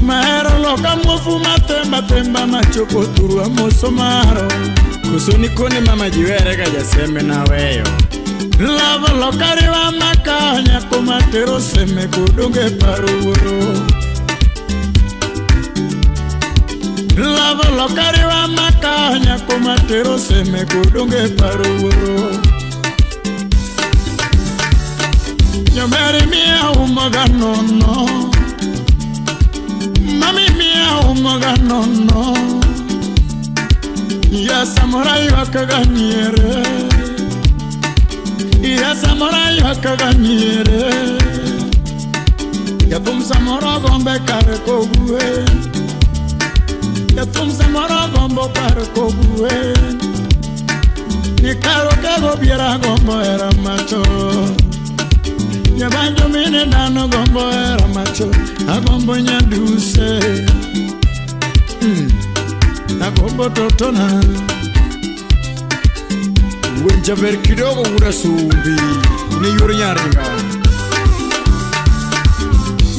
S8: Mahero loka muofu mathemba themba machopo thurwa mosomaro.
S9: Koso nikone mama jiwere ga jaseme naweyo.
S8: Lavo loka riwa maka nyako matero seme kodonge paro wuoro. Lavo loka riwa maka nyako matero seme kodonge paro wuoro. Nyomeri mia umoga nono. Mami mia umoga nono. Ya samurai wakaganyere. Ya samurai wakaganyere. Ya tum samoro gombe kar kogue. Ya tum samoro gombo kar kogue. Ni karo kego biera gombo era macho. Ya banjo mine dano gombo era macho. Agombo nyaduse. Agombo totona.
S9: Wuon jaber kidogo wuod Asumbi ne yuoro nyaringa.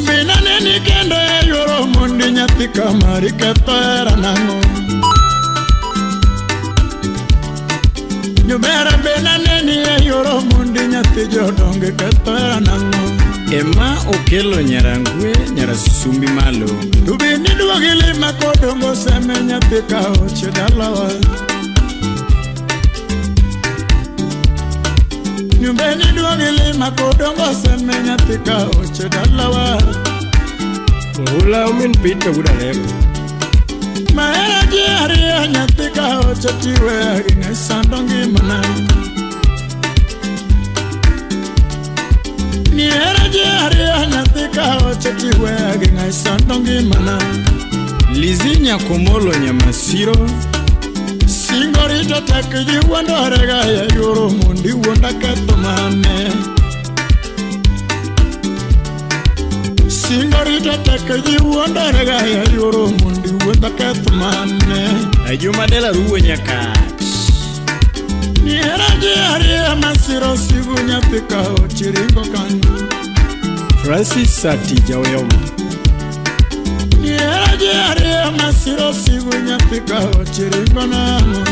S8: Mina neni kendo e yuoro mondi nyathi kamari ketho hera nang'o. Nyumera bena neni e yuoro mondi nyathi jodongo ketho hera nang'o.
S9: Ema okelo nyarangwe nyarasumbi malo.
S8: Tubini duogi lima kodongo seme nyathi ka oche dalawa. Nyumbeni duogi lima kodongo seme nyathi ka oche dalawa.
S9: Oula omin Peter wuod Arepo.
S8: Mahera ji ariyo nyathi ka oche tiwe gi sando ngimana. Nihera ji ariyo nyathi ka oche tiwe gi sando ngimana.
S9: Lizi Nyakomolo Nyamasiro.
S8: Singori to tek ji wuondore ga e yuoro mondi wuonda ketho mane. Singori to tek ji wuondore ga e yuoro mondi wuonda ketho mane.
S9: Ajuma Dela Ruwe Nyakach.
S8: Nihera ji ariyo masiro sigu nyathi ka ochiringo kanyo.
S9: Francis Sati Jaoyoma.
S8: Nihera ji ariyo masiro sigu nyathi ka ochiringo nang'o.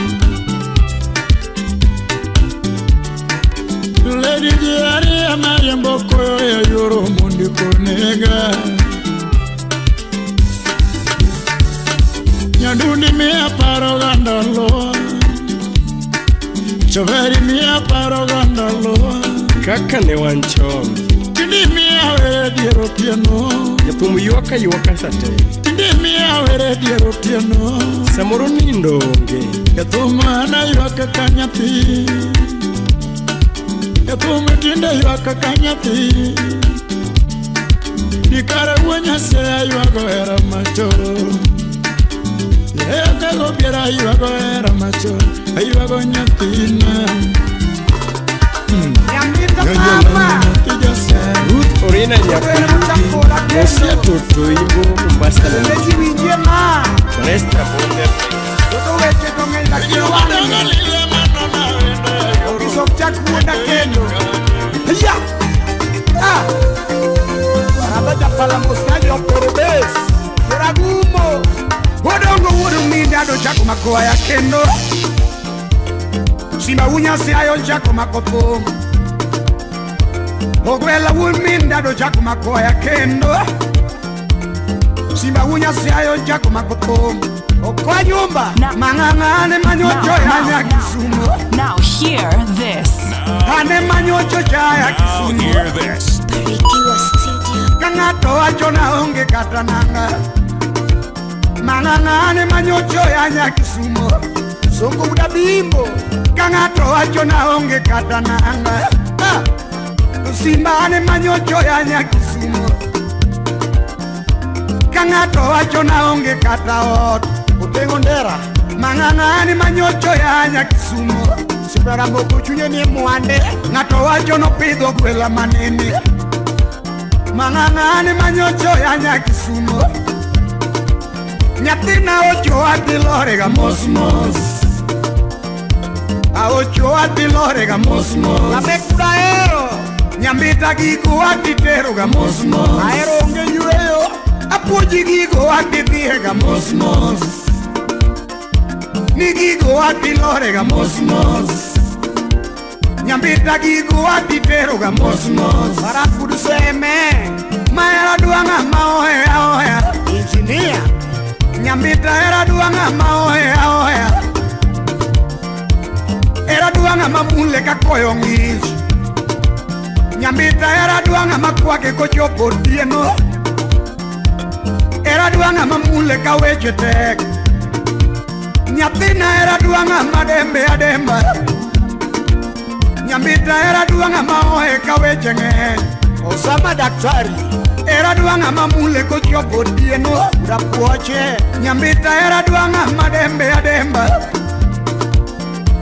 S8: Lady ji ariyo mariembo koyo e yuoro mondi konega. Nyadundi miya paro ga ndalo. Choveri miya paro ga ndalo.
S9: Kaka ne wan chon.
S8: Tinde miya were dier otieno.
S9: Jathum ywak aywaka sate.
S8: Tinde miya were dier otieno.
S9: Samoro nindo onge.
S8: Jathum an aywak ka nyathi. Jathum tinde ywak ka nyathi. Nikare wuo Nyasaye aywago hera machon. Ekago biera aywago hera machon. Aywago nyathina.
S9: Ruth Orina Nyakundi. Mosia Toto Ibo Mombasa. Nesta Bonde.
S14: Simba unyasi ayo chako makopo. Ogwela wuminda do chako makoya kendo. Simba unyasi ayo chako makopo. Okwa nyumba mang'ang'ane manyocho ya Kisumu.
S4: Now hear this.
S14: Ane manyocho ya Kisumu.
S1: Now hear this.
S2: Barikiwa Studio.
S14: Kang'ato wacho na onge kata nanga. Mang'ang'ane manyocho ya Kisumu. Songo udabimbo. Kang'ato wacho na onge kata nanga. Simba ane manyocho ya Kisumu. Kang'ato wacho na onge kata ot. Otengo ndera. Mang'ang'ane manyocho ya Kisumu. Sibaramoko chunye ni mwande. Ng'ato wacho no pidho gwela manene. Mang'ang'ane manyocho ya Kisumu. Nyathina ocho adhi lorega mos mos. Aocho adhi lorega mos mos. Amekura ero. Nyambita gigo adhi teroga mos mos. Ahero onge yweyo. Apuonji gigo adhi dhiega mos mos. Ni gigo adhi lorega mos mos. Nyambita gigo adhi teroga mos mos. Barakudu seme. Mahera duanga maohea ohea. Engineer. Nyambita era duanga maohea ohea. Era duanga mamule kakoyo ng'ich. Nyambita era duanga makwake kochopo otieno. Era duanga mamule ka weche tek. Nyathina era duanga madembe ademba. Nyambita era duanga maohe ka weche ng'eny. Osama daktari. Era duanga mamule kochopo otieno. Rapuoche. Nyambita era duanga madembe ademba.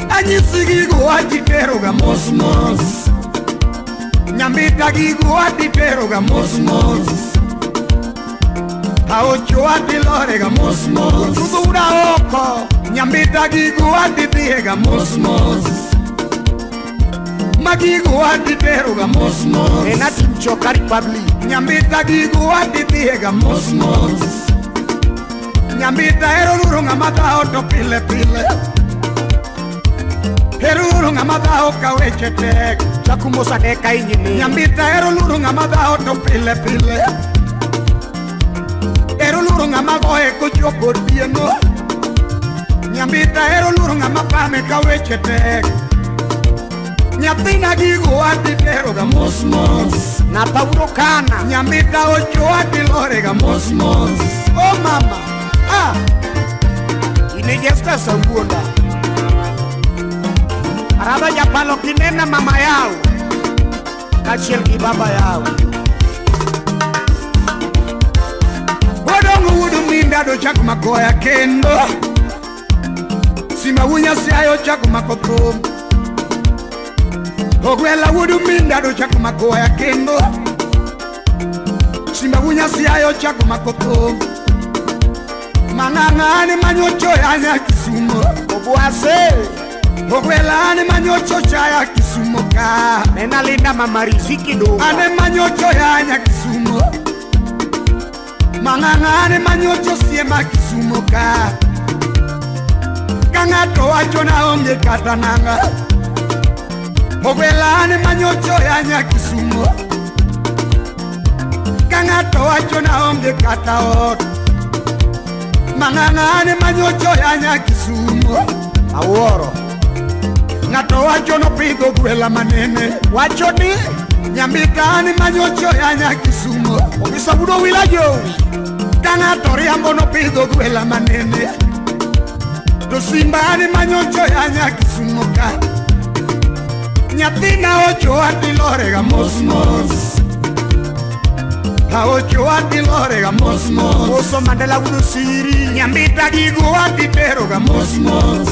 S14: Anyisi gigo adhi teroga mos mos. Nyambita gigo adhi teroga mos mos. Aocho adhi lorega mos mos. Tudura oko. Nyambita gigo adhi dhiega mos mos. Magigo aditeroga mos mos.
S15: Ena Timchoka Republic.
S14: Nyambita gigo adithiega mos mos. Nyambita ero luro ng'ama dhawo to pile pile. Ero luro ng'ama dhawo ka weche tek.
S15: Chakumosa deka inyini.
S14: Nyambita ero luro ng'ama dhawo to pile pile. Ero luro ng'ama goye kochopo otieno. Nyambita ero luro ng'ama pame ka weche tek. Nyathina gigo aditeroga mos mos.
S15: Napauro kana.
S14: Nyambita ocho adilorega mos mos. Oh mama. Ah.
S15: Inejesta sauona. Araba japalo kinena mama yao kaachiel gi baba yao.
S14: Odongo wuod minda do chak magoya kendo. Simba wunya siayo chak mako thum. Ogwela wuod minda do chak magoya kendo. Simba wunya siayo chak mako thum. Mang'ang'ane manyocho yanya Kisumo.
S15: Obwase.
S14: Ogwela ane manyocho chaya Kisumo ka.
S15: Nena linda mama riziki duka.
S14: Ane manyocho yanya Kisumo. Mang'ang'ane manyocho siema Kisumo ka. Ka ng'ato wacho na onge kata nanga. Ogwela ane manyocho yanya Kisumo. Ka ng'ato wacho na onge kata ot. Mang'ang'ane manyocho yanya Kisumo.
S15: Awuoro.
S14: Ng'ato wacho nopidho gwela manene.
S15: Wacho ni
S14: Nyambita ane manyocho yanya Kisumo.
S15: Ogisabudo wila jowi.
S14: Ka ng'ato riambo nopidho gwela manene. To simba ane manyocho yanya Kisumo ka. Nyathina ocho adilorega mos mos. Aocho adilorega mos mos.
S15: Oso Mandela wuod siri.
S14: Nyambita gigo aditeroga mos mos.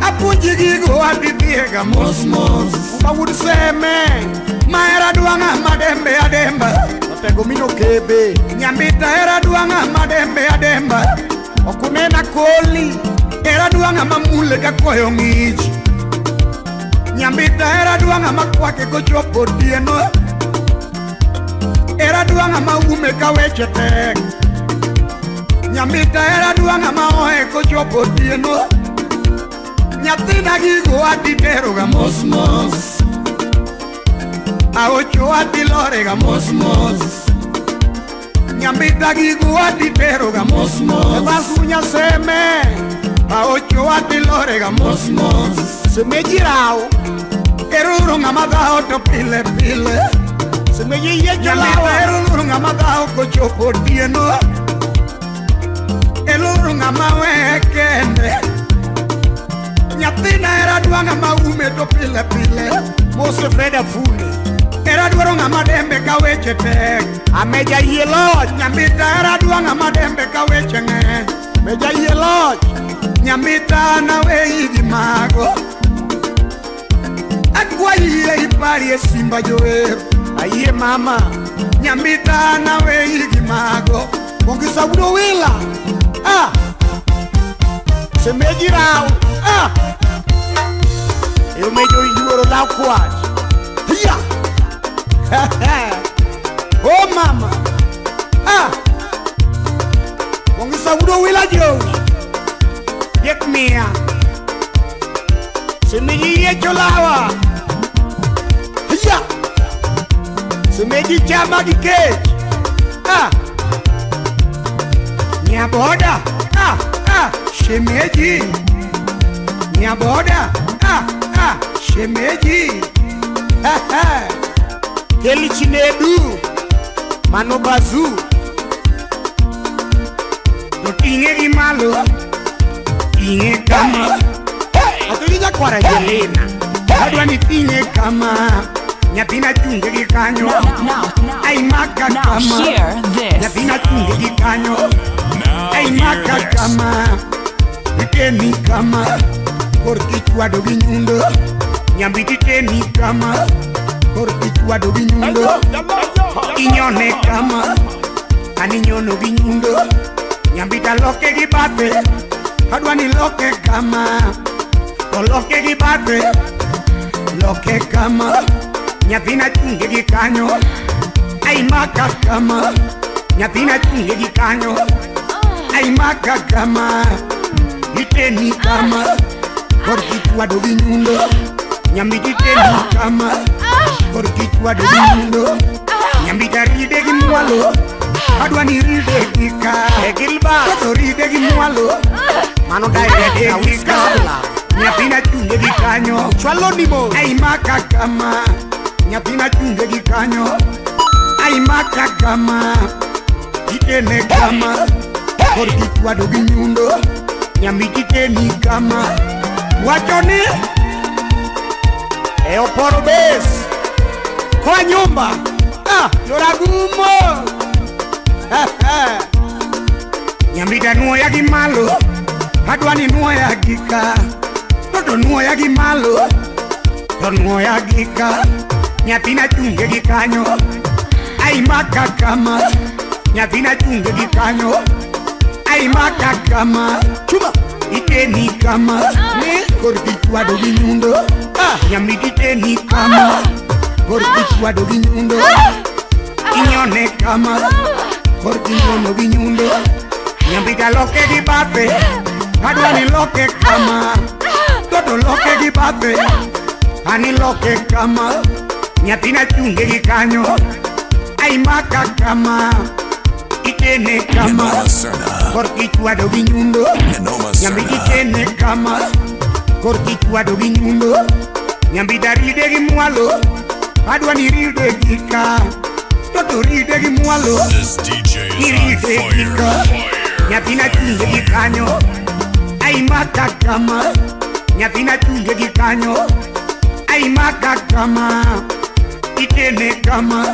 S14: Apuonji gigo adithiega mos mos.
S15: Uma wuod seme.
S14: Mahera dwang'a madembe ademba.
S15: Otego mino kebe.
S14: Nyambita hera dwang'a madembe ademba.
S15: Okunena koli.
S14: Hera dwang'a mamule ka koyo ng'ich. Nyambita hera dwang'a makwake kochopo otieno. Hera dwang'a maume ka weche tek. Nyambita hera dwang'a maoe kochopo otieno. Nyathina gigo aditeroga mos mos. Aocho adilorega mos mos. Nyambita gigo aditeroga mos mos.
S15: Ebasunya seme.
S14: Aocho adilorega mos mos.
S15: Semeji rao.
S14: Eruro ng'ama dhawo to pile pile.
S15: Semeji yiecho
S14: Nyambita
S15: lawa.
S14: eruro ng'ama dhawo kochopo otieno. Eluro ng'ama weye kende. Nyathina hera dwang'a maume to pile pile.
S15: Mose Fred Afune.
S14: Hera dwaro ng'ama dembe ka weche tek.
S15: Ameja yie loch.
S14: Nyambita hera dwang'a madembe ka weche ng'eny.
S15: Meja yie loch.
S14: Nyambita naweyi gi mago. Akwayi yie iparie simba jower.
S15: Ayie mama.
S14: Nyambita naweyi gi mago.
S15: Ongisaudo wila. Ah. Semeji rao. Ah. Eomejo yuoro law kwach.
S14: Hiya.
S15: Oh mama. Ah. Ongisaudo wila jowi. Yek mia. Semeji yiecho lawa.
S14: Hiya.
S15: Semeji chama gi kech. Ah. Nyaboda.
S14: Ah ah. Shemeji. Nyaboda. Ah ah. Shemeji.
S15: Keli Chinedu. Mano bazu.
S14: To ting'e gi malo. Ting'e kama.
S15: Atudi nyakwara Jelena.
S14: Adwa ni ting'e kama. Nyathina chunge gi kanyo.
S4: Now,
S14: Ai maka
S4: now
S14: kama.
S4: hear this.
S14: Nyathina chunge gi kanyo.
S1: Now
S14: Ai
S1: hear
S14: maka
S1: this.
S14: kama. Iteni kama. Korki chwado gi nyundo. Nyambiti teni kama. Korki chwado gi nyundo. Inyone kama. Aninyono gi nyundo. Nyambita loke gi bathe. Adwa ni loke kama. To loke gi bathe. Loke kama nyathina chunge gi kanyo. Ai maka kama nyathina chunge gi kanyo. Ai maka kama iteni kama korki chwado gi nyundo. Nyambiti teni kama korki chwado gi nyundo. Nyambita ride gi mwalo adwa ni ride gi ka. Toto ride gi mwalo mano direct gi ka. Nyathina chunge gi kanyo chwalo ni mo. Ai maka kama nyathina chunge gi kanyo. Ai maka kama itene kama korki chwado gi nyundo. Nyambiti teni kama wacho ni e oporo bes kwa nyumba ah yoragumo. Nyambita nuoya gi malo adwa ni nuoya gi ka. Toto nuoya gi malo to nuoya gi ka. Nyathina chunge gi kanyo. Ai maka kama nyathina chunge gi kanyo. Ai maka kama chuma iteni kama ni korki chwado gi nyundo. Nyambiti teni kama korki chwado gi nyundo. Inyone kama korki nyono gi nyundo. Nyambita loke gi bathe adwa ni loke kama. Toto loke gi bathe ani loke kama. Nyathina chunge gi kanyo. Ai maka kama itene kama korki chwado gi nyundo. Nyambiti tene kama korki chwado gi nyundo. Nyambita ride gi mwalo adwa ni ride gi ka. Toto ride gi mwalo
S1: This DJ is on
S14: ride gi ka.
S1: fire.
S14: Nyathina chunge gi kanyo. Ai maka kama nyathina chunge gi kanyo. Ai maka kama itene kama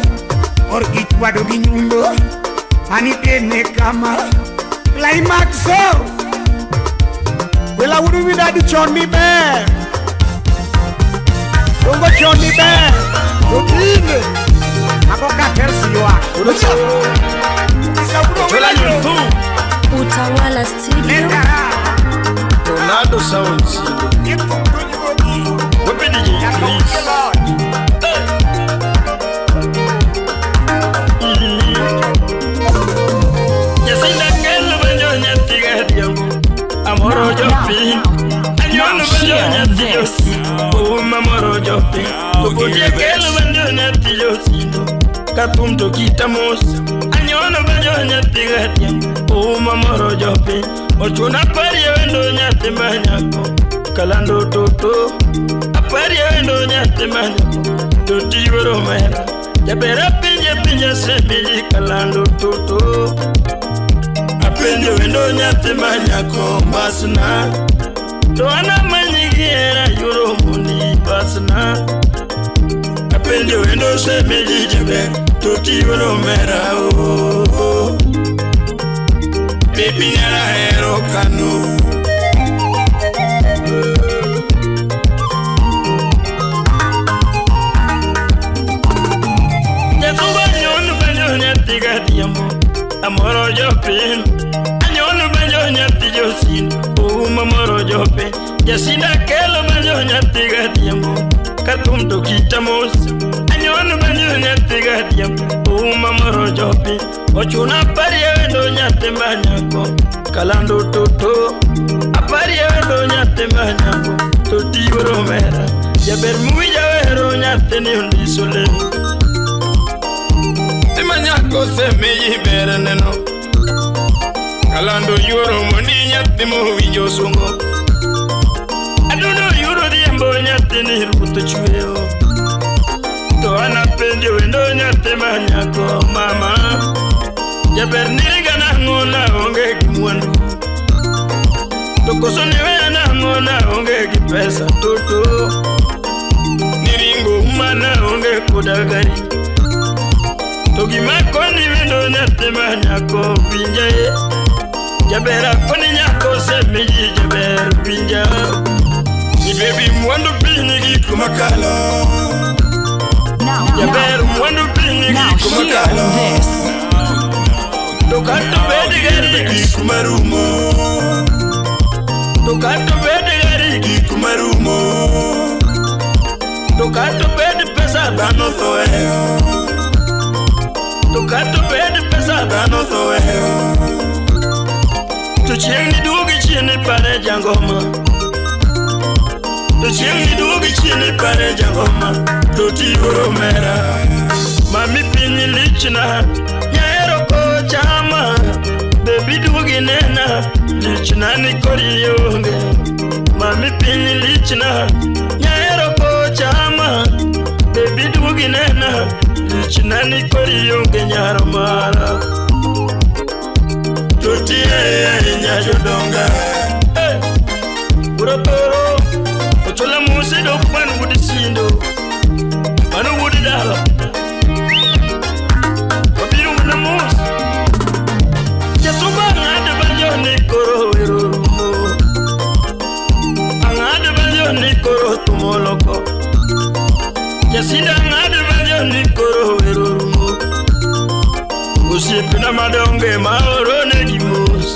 S14: korki chwado gi nyundo. Ani tene kama climax wela wudu widadi chon ni ber. Dongo chon ni ber. Otinde mako ka tersi ywak.
S2: Utawala Studio.
S6: Tornado Sounds. Wepe DJ please. Jacinda kelo banjo nyathi gadiambo amoro jopiny anyono banjo nyathi josi amoro jopiny okotie kelo banjo nyathi josindo kathum to kita mos anyono banjo nyathi gadiambo amoro jopiny ochuna parie wendo nyathi manyako kalando toto aparie wendo nyathi manyako to tiwero mera jaber apenje pinje semiji kalando toto apenjo wendo nyathi manyako basna to an amanyi gi hera yoro mondi basna apenjo wendo semiji jaber to tiwero mera o baby nyara hero kanu. Amoro jopiny anyono banjo nyathi josin amoro jopiny jasinda kelo banjo nyathi gadiambo kathum to kita mos anyono banjo nyathi gadiambo amoro jopiny ochuna aparie wendo nyathi manyako kalando toto aparie wendo nyathi manyako to tiwero mera jaber muwinja wero nyathi ni ondiso lemo manyako semeyi ber neno kalando yuoro mondi nyathi mowinjo sungo adundo yuoro riembo nyathi ni ruoth chweyo to an apenjo wendo nyathi manyako mama jaber niringa nang'o naonge gi mwandu to koso niweya nang'o naonge gi pesa toto niringo uma naonge koda gari to gima koni wendo nyathi manyako winja e jaber akoni nyako semiji jaber winja ni baby mwandu piny gik makalo jaber mwandu piny gik makalo to kata bed gari gik marumo to kata bed gari gik marumo To kata bed pesa dhano thoe. To kata bed pesa dhano thoe. To chieng' ni duogi chien ipare jangoma. To chieng' ni duogi chien ipare jangoma. To tiyuoro mera. Mami piny lichna. Nyaero kochama. Baby duogi nena. Lichna ni kori onge. Mami piny lichna. Nyaero kochama. Baby duogi nena. Lichna ni kori onge nyaro mara. Tutie nyajodonga. Urotoro. Ochola musido kwan wudi sindo. Manu wudi dala. Wabiru na mus. Jasuba ngade banjo ni koro werumo. Angade banjo ni koro tumoloko. Jasinda ngade banjo ni koro werumo. Osiepena madonge maoro negi mos.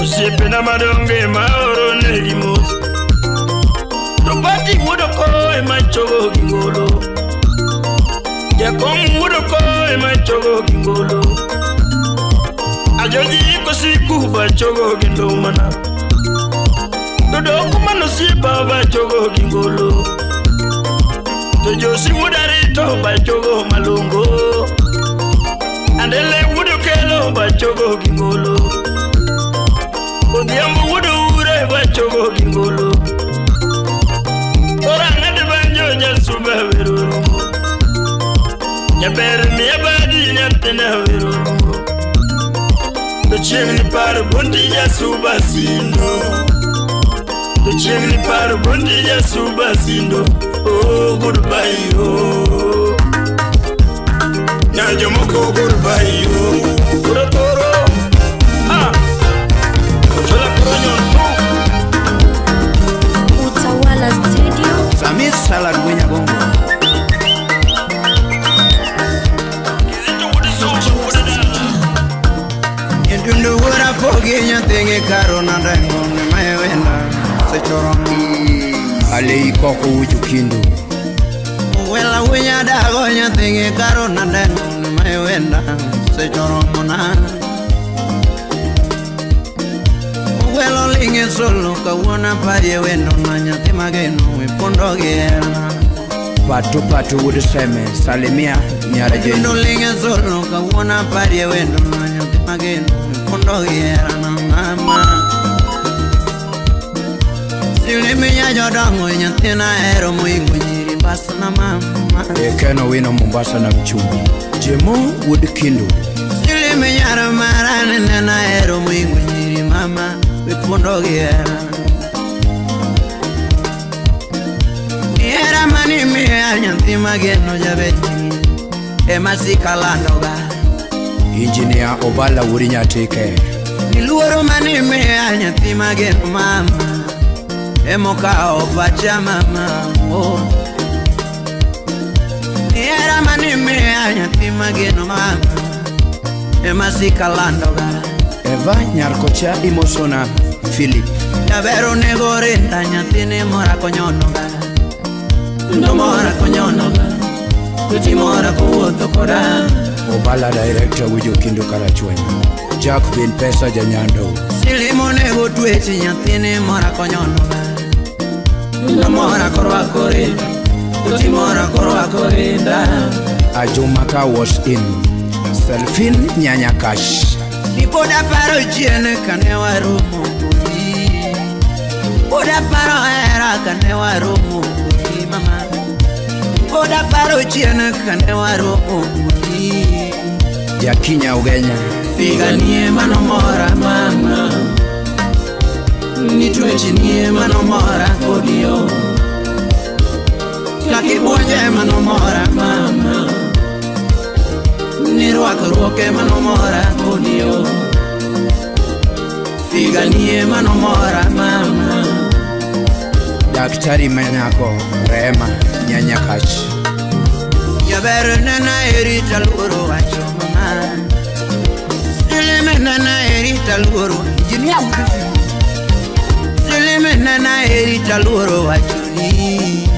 S6: Osiepena madonge maoro negi mos. To pati wuodo ko ema chogo gi ngolo. Jakom wuodo ko ema chogo gi ngolo. Ajoji kosiku ba chogo gi ndomana. To dok mano siepa ba chogo gi ngolo. To josi wuod arito ba chogo malongo. Andele wuodo kelo ba chogo gi ngolo. Odhiambo wuodo ure ba chogo gi ngolo. Ora ng'ade banjo jasuba werumo. Jaber miya badi nyathina werumo. To chieng' ni paro bondi jasuba sindo. To chieng' ni paro bondi jasuba sindo. Oh goodbye oh. Nyajomoko goodbye oh. Urotoro. Ah. Ochola koronyo.
S2: Utawala Studio.
S11: Sami Salad Wenya Bongo. Ndundo wora pogi nyathenge karo nandango ne mawenda sechoro.
S16: Ale ikoko uju kindu.
S11: Wela wenya dago nyathenge karo nandango ne mawenda sechoro mona. Welo linge solo kawuona parie wendo na nyathi mageno we pondo gera.
S16: Patu patu wuod seme salimia nyara jeji.
S11: Wendo linge solo kawuona parie wendo na nyathi mageno we pondo gera na mama. Siliminya jodongo nyathina hero moingo nyiri Mombasa na mama.
S16: Ekeno wino Mombasa na mchumbi. Jemo wuod kindu.
S11: Siliminya mara nena hero moingo nyiri mama. We gera. Era mani mia nyathi mageno jabeti ema sikalandoga.
S16: Engineer Obala wuod Nyatike.
S11: Niluoro mani mia nyathi mageno mama emokawo pacha mama oh. Era mani mia nyathi mageno mama ema sikalandoga.
S16: Eva Nyarkocha imosona Philip.
S11: Jabero nego rinda nyathini mora konyonoga. Ndo mora konyonoga. Tuti mora kowuotho koda.
S16: Obala director wujo kindu karachuonyo. Jack bin pesa janyando.
S11: Silimo nego tweche nyathini mora konyonoga. Ndo mora korwako rinda. Tuti mora korwako rinda.
S16: Ajumaka was in. Selfin Nyanyakash.
S11: Poda paro chien kane waromo kodi. Poda paro hera kane waromo kodi mama. Poda paro chien kane waromo kodi.
S16: Jakinya Ugenya.
S11: Figanie mano mora mama. Nitwechinie mano mora kodi yo. Kakibuonje mano mora mama. Nirwakruoke mano mora kodi yo. Figanie mano mora mama.
S16: Daktari Manyako Rema Nyanyakach.
S11: Jaber nena erita luoro wacho mama. Silime nena erita luoro jinia udufi. Silime nena erita luoro wacho ni.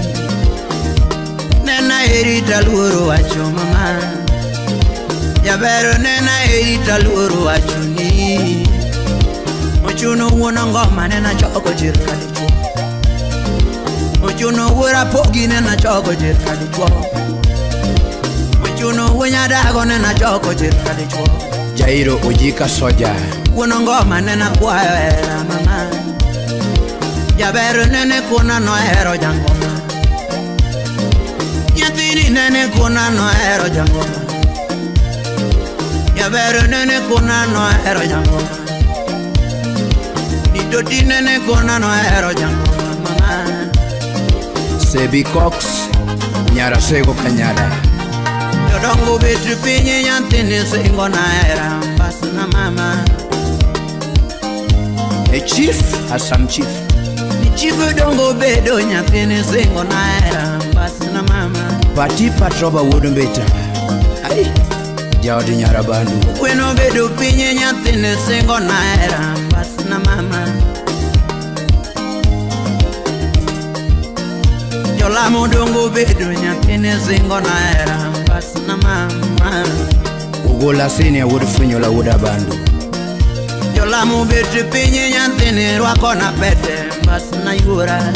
S17: eri taluoro wacho mama. Jabero nena eri taluoro wacho ni. Ochuno wuon ngoma nena choko chir kadichuo. Ochuno wuora pogi nena choko chir kadichuo. Ochuno wuonyadago nena choko chir kadichuo.
S16: Jairo Ojika Soja.
S17: Wuon ngoma nena kwayo hera mama. Jabero nene kona nohero jangoma. Nyathini nene kona nohero jangoma. Jabero nene kona nohero jangoma. Doti nene kona nohero jangoma mama.
S16: Sebi Cox Nyarasego Kanyada.
S17: Jodongo bet piny nyathini singo na hera mbasna mama.
S16: A chief Hassan chief.
S17: Chief dongo bedo nyathini singo na hera mbasna mama.
S16: Pati Patroba wuod Mbita. Ai jaod Nyarabandu.
S17: Kweno bedo piny nyathini singo na hera mbasna mama. Jolamo dongo bedo nyathini singo na hera mbasna mama.
S16: Ugola senior wuod Funyola wuod Abandu.
S17: Jolamo bet piny nyathini rwako na pete mbasna yuora.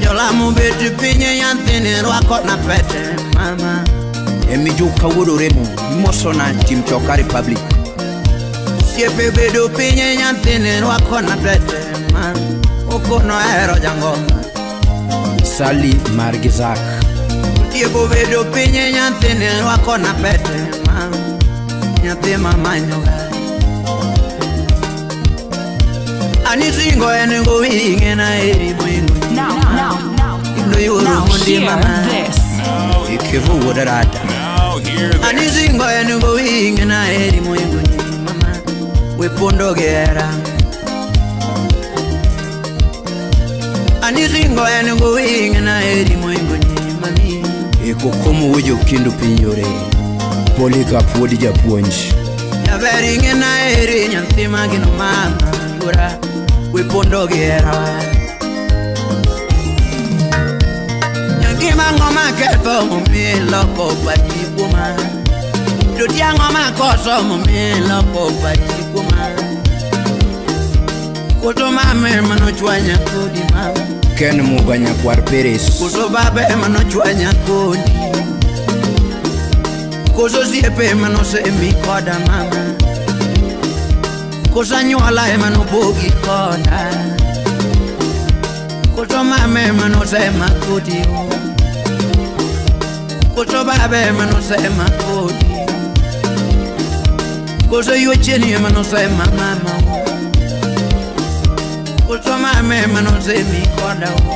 S17: Jolamo bet piny nyathini rwako na pete mama.
S16: Emijuka wuod Oremo mosona tim Choka Republic.
S17: Siepe bedo piny nyathini rwako na pete mama. Okono hero jangoma.
S16: Sali Margizak.
S17: Tieko bedo piny nyathini rwako na pete mama. Nyathi mamanyoga. Ani singo en gowi ing'ena eri moingo.
S4: Now hear this.
S16: Ikevo wuod Rada.
S17: Ani singo en gowi ing'ena eri moingo mama. We pondo gi hera. Ani singo en gowi ing'ena eri moingo mami.
S16: Ikokomo wuod Jokindu piny yore. Polycarp wuod Japuonj.
S17: Jaber ing'ena eri nyathi magino mama yuora. We pondo gi hera. Ngima ngoma ketho momi loko pachi kuoma. Doti ang'o makoso momi loko pachi kuoma. Koso mame manochwanya kodi mama.
S16: Ken Muga nyakwar Peres.
S17: Koso babe manochwanya kodi. Koso osiepe manosemi koda mama. Koso anyuola ema nopogi koda. Koso mame manosema kodi o. Koso babe manosema kodi. Koso yuocheni ema nosema mama o. Koso mame manosemi koda o.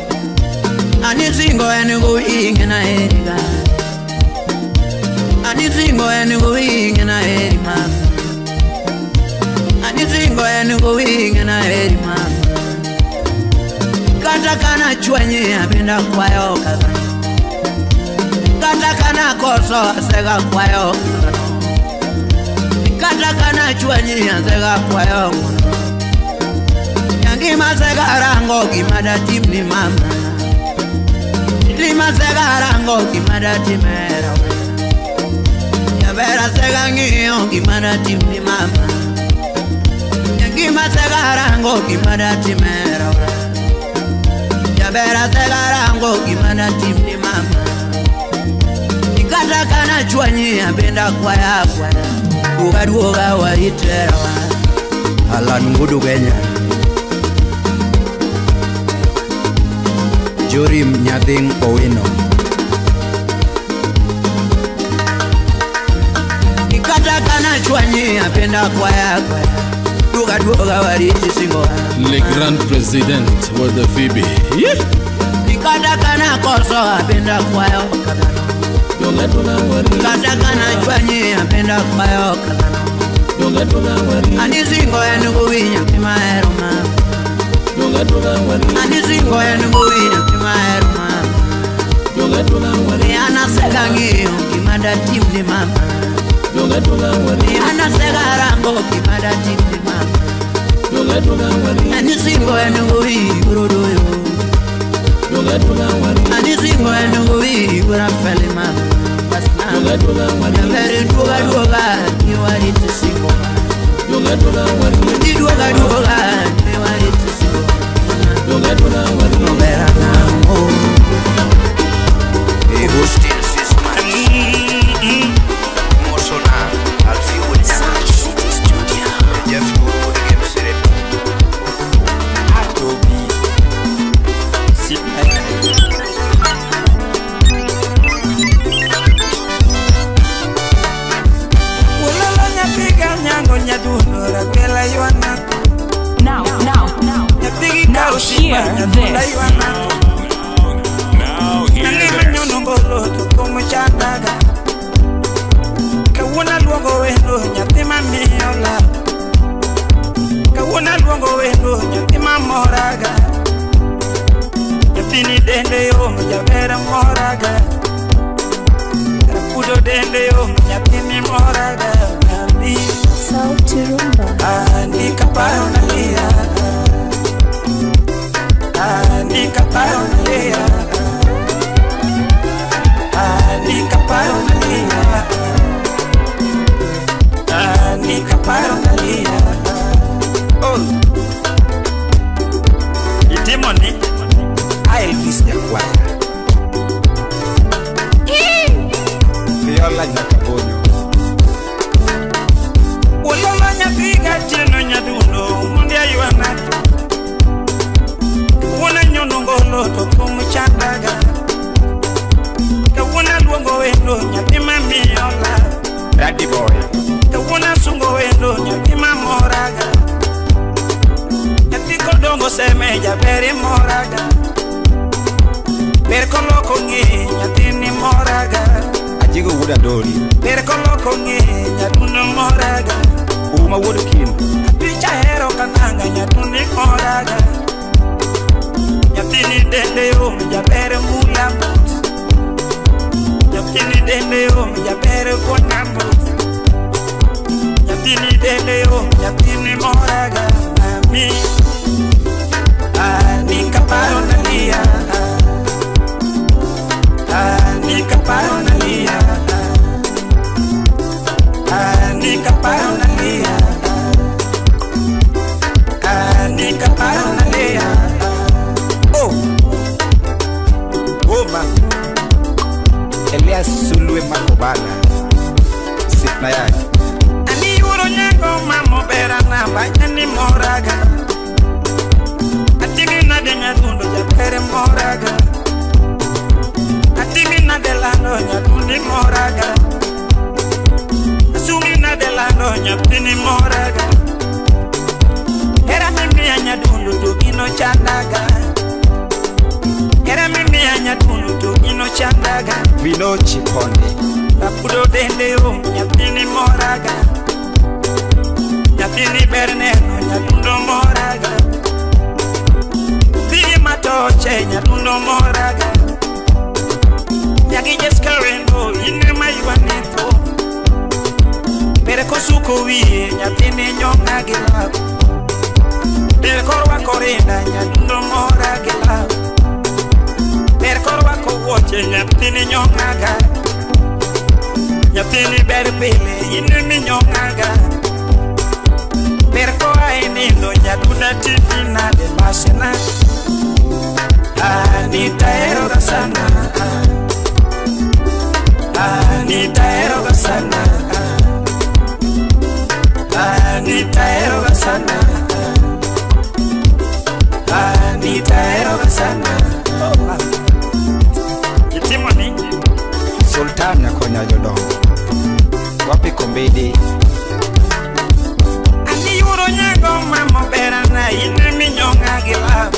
S17: Ani singo en gowi ing'ena eri ga. Ani singo en gowi ing'ena eri mama. Ani singo en gowi ing'ena eri mama. Kata kana chwenye abenda kwayo kagano. Kata kana koso asega kwayo kagano. Kata kana chwenye asega kwayo ngono. Nyangima sega rango gimada timni mama. Lima sega rango gimada timera. Nyabera sega ng'iyo gimada timni mama. Nyangima sega rango gimada timera. Jabera sega rango gimada timni mama. Kata kana chwanyi abenda kwaya kwaya. Ugaduoga wariterawa.
S16: Alan Ngudu Kenya. Jorim Nyathing Owino.
S17: Kata kana chwanyi abenda kwaya kwaya. Ugaduoga wariti singo.
S18: Le grand président was the Phoebe.
S17: Kata kana koso abenda kwayo kagano. Kata kana chwanyi abenda kwayo kagano. Ani singo en gowi nyathi mahero mama. Ani singo en gowi nyathi mahero mama. Ana sega ng'iyo gima datimni mama. Ana sega rango gima datimni mama. Ani singo en gowi brodoyo. Anisingo enungu ura felima basna Nyavere duoga duoga niwari tusingo Duoga duoga niwari tusingo Nobera na mo
S16: Agustin Sisman Mosona Alfie Williams
S7: City Studio
S16: Jeff Guru Game Sire
S3: Atobi Ulala nyapiga nyango nyadundo ragwela ywana.
S4: Now, now, now, now hear this.
S1: Now hear this.
S3: Kawuna luongo wendo nyathi mamiyo lal. Kawuna luongo wendo nyathi mamoraga. Nyathini dende yom jaber moraga. Rapudo dende yom nyathini moraga. Nami
S2: Sauti Rumba.
S3: Andika paro nalia. Andika paro nalia. Andika paro nalia. Andika paro nalia. Oh. Itimoni
S16: Elvis Nyakwaya Viola Nyakabonyo
S3: Ulala nyapiga tieno nyadundo mundia yuana. Wuona nyono ngolo to kumuchandaga. Kawuona luongo wendo nyathi mamiyo lal.
S16: Daddy boy
S3: Kawuona sungo wendo nyathi mamoraga. Nyathi kodongo seme jaber moraga. Ber koloko ng'e nyathini moraga.
S16: Ajigo wuod Adori
S3: Ber koloko ng'e nyadundo moraga.
S16: Uma wuod Kim
S3: Picha hero kananga nyadundi moraga. Nyathini dende yom jaber mula mos. Nyathini dende yom jaber kona mos. Nyathini dende yom nyathini moraga. Mami Andika paro nalia. Andika paro nalia. Andika paro nalia. Andika paro nalia.
S16: Oh Oma Elias Sulwe Makobana Sipna yake
S3: Ani yuro nyango mamo bera na banyani moraga. Atimi na de nyadundo japere moraga. Atimi na de lando nyadundi moraga. Asumi na de lando nyathini moraga. Hera mimia nyadundo to gino chandaga. Hera mimia nyadundo to gino chandaga.
S16: Vino Chiponde
S3: Rapudo dende yom nyathini moraga. Nyathini ber neno nyadundo moraga. Dhigi matoche nyadundo moraga. Nyagi Jeska wendo ine mayuanetho. Ber kosuko wiye nyathini nyonga gi lab. Ber korwako rinda nyadundo mora gi lab. Ber korwako wuoche nyathini nyongaga. Nyathini ber pile ine minyongaga. Ber koa e nindo nyadunda timi nade masena. Anita sana. Anita sana. Anita sana. Anita sana. Itimoni
S16: Sultan Nyakonya Jodongo Wapi Kombede
S3: Ani yuro nyango mamo berana ine minyonga gi lab.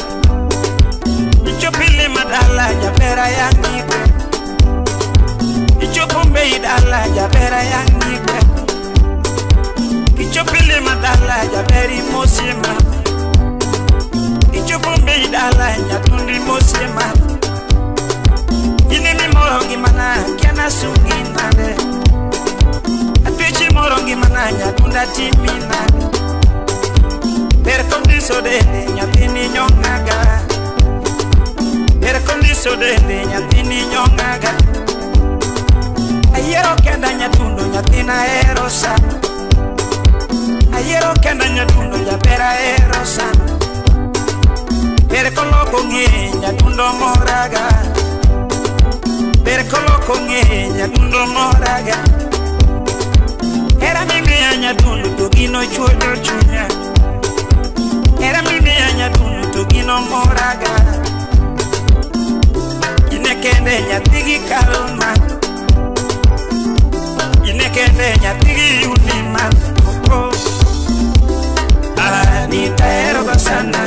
S3: Ichopo madala jabera yang'igwe. Ichopo mbei dala jabera yang'igwe. Ichopo madala jaberi mosima. Ichopo mbei dala nyadundi mosima. Ine mimoro ngimana kiana sungi nade. Atwechi moro ngimana nyadunda timi nade. Ber kondiso dende nyathini nyongaga. Ber kondiso dende nyathini nyong'aga. Ayiero kenda nyadundo nyathina ahero sana. Ayiero kenda nyadundo jaber ahero sana. Ber koloko ng'eye nyadundo moraga. Ber koloko ng'eye nyadundo moraga. Hera mimiya nyadundo to gino chuodo chunya. Hera mimiya nyadundo to gino moraga. Ine kende nyathigi kalma. Ine kende nyathigi unima. Oh, Anita ahero sana.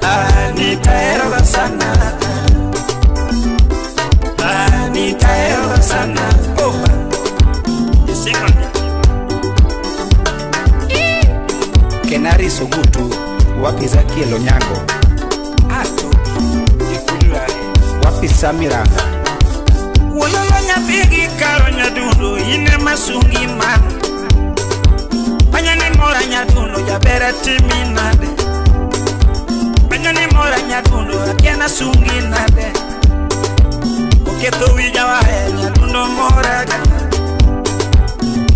S3: Anita ahero sana. Anita ahero sana. Oh,
S19: Kenari Sogutu, wapi Zakiel Onyango? Wapi Samiranga?
S3: Wololo nyathigi karo nyadundo ine masungi man. Manyane mora nyadundo jaber atimi nade. Manyane mora nyadundo akia sungi nade. Oketho wija wae nyadundo moraga.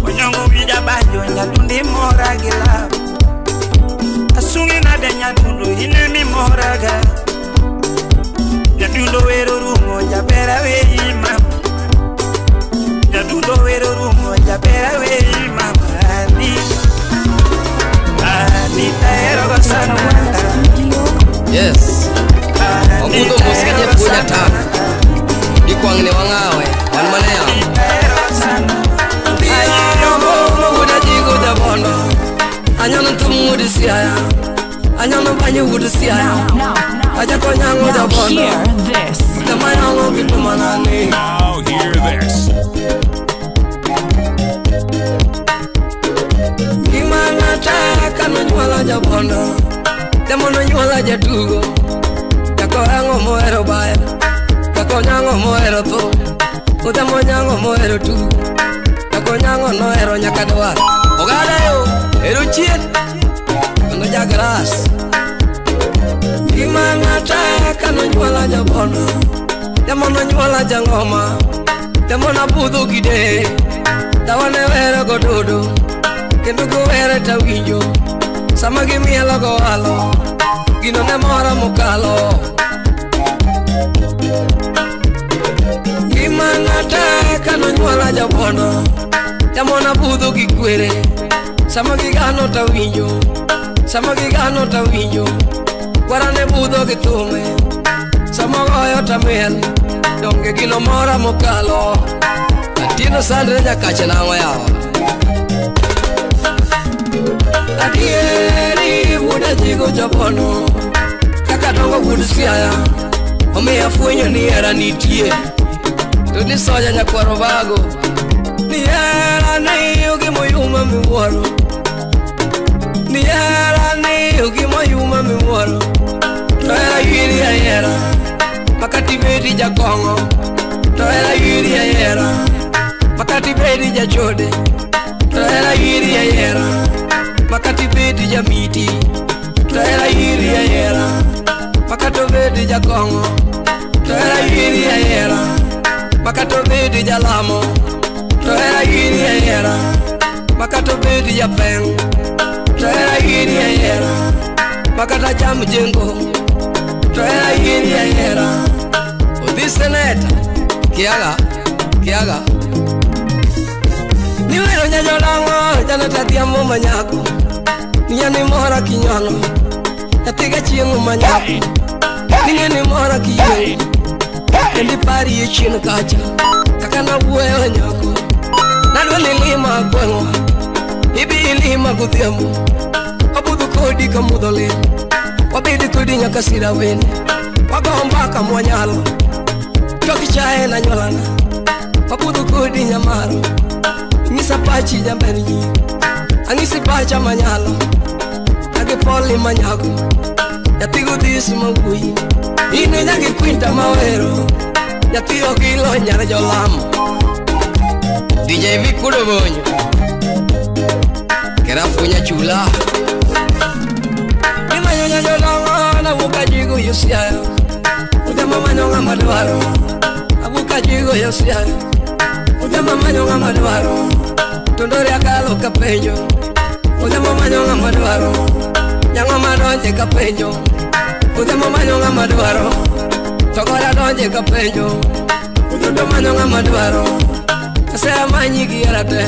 S3: Onyongo wija banjo nyadundi mora gi love. Asungi nade nyadundo ine mi moraga. Nyadundo wero rumo jaber aweyi mama. Nyadundo wero rumo jaber aweyi mama. Anita ahero sana.
S20: Yes. Ogudo mosike punya tak. Ikwang ne wangawe, wan mane ya. Anyono tumu di siaya, anyono banyu di siaya. Aja konyango jabondo. Tamayango kitu manani.
S1: Now hear this.
S20: Imana taka nonyuola jabondo, temono nyuola jatugo. Jakorango mohero baya, jakonyango mohero tho, utemonyango mohero tugo, jakonyango nohero nyaka dwar. Ogada yo, ero chien, ono jagras. Imana taka nonyuola jabondo, temono nyuola jangoma, temono budho gide, tawane wero gododo. Kendo gowere tawinjo, sama gimielo gohalo, gino ne mora mokalo. Gimana tek nonyuola jabondo, jamona budho gi kwere, sama gigano tawinjo, sama gigano tawinjo, kwara ne budho gi thume, sama goyo tamiel, donge gino mora mokalo. Atieno sandre nyakache nang'o yawa. Adieri wuoda jigo jabono, kaka dongo wuod Siaya, omiyo afwenyo ni hera nitie. To ni soja nyakwaro bago, ni hera ni gimoyuma miwuoro, ni hera ni gimoyuma miwuoro. To hera ywiri ahera, makati bedi jakong'o. To hera ywiri ahera, makati bedi jachode. To hera ywiri ahera, makati bedi jamiti. To hera ywiri ahera, makato bedi jakong'o. To hera ywiri ahera, makato bedi jalamo. To hera ywiri ahera, makato bedi japeng'. To hera ywiri ahera, makata cham jengo. To hera ywiri ahera. Odhi seneta kiaga kiaga. Niwero nyajolang'o janata dhiambo manyako. Niyani mora kinyono, nyathi chieng' manyako. Ning'eni mora kiyiengo, kendi parie chien kacha, kaka nawuoyo nyako. Nadwa ni lima gweng'wa, ibi ilima godhiambo. Abudho kodi ka mudho lil, wabed kodi nyaka sira wene. Wago mbaka mwanyalo, tok chae na nyuolana. Wabudho kodi nyamaro, nyisa pachi jaber nyiri. Ang'isi pacha manyalo, nyagi poli manyago, nyathi godhis mawuoyi. In e nyagi kwinta mawero, nyathi ok ilo nyar jolamo. DJ Vikudo Bonyo, kera funya chula. Imanyo nyajolang'o nawuok aji jigo yosiaya. Odhiambo manyo ng'ama dwaro. Awuok ajigo yosiaya. Odhiambo manyo ng'ama dwaro. Tondore akalo kapenjo. Odhiambo manyo ng'ama dwaro. Nyang'o madonje kapenjo. Odhiambo manyo ng'ama dwaro. Togora donje kapenjo. Odhiambo manyo ng'ama dwaro. Asemanyi gi hera te.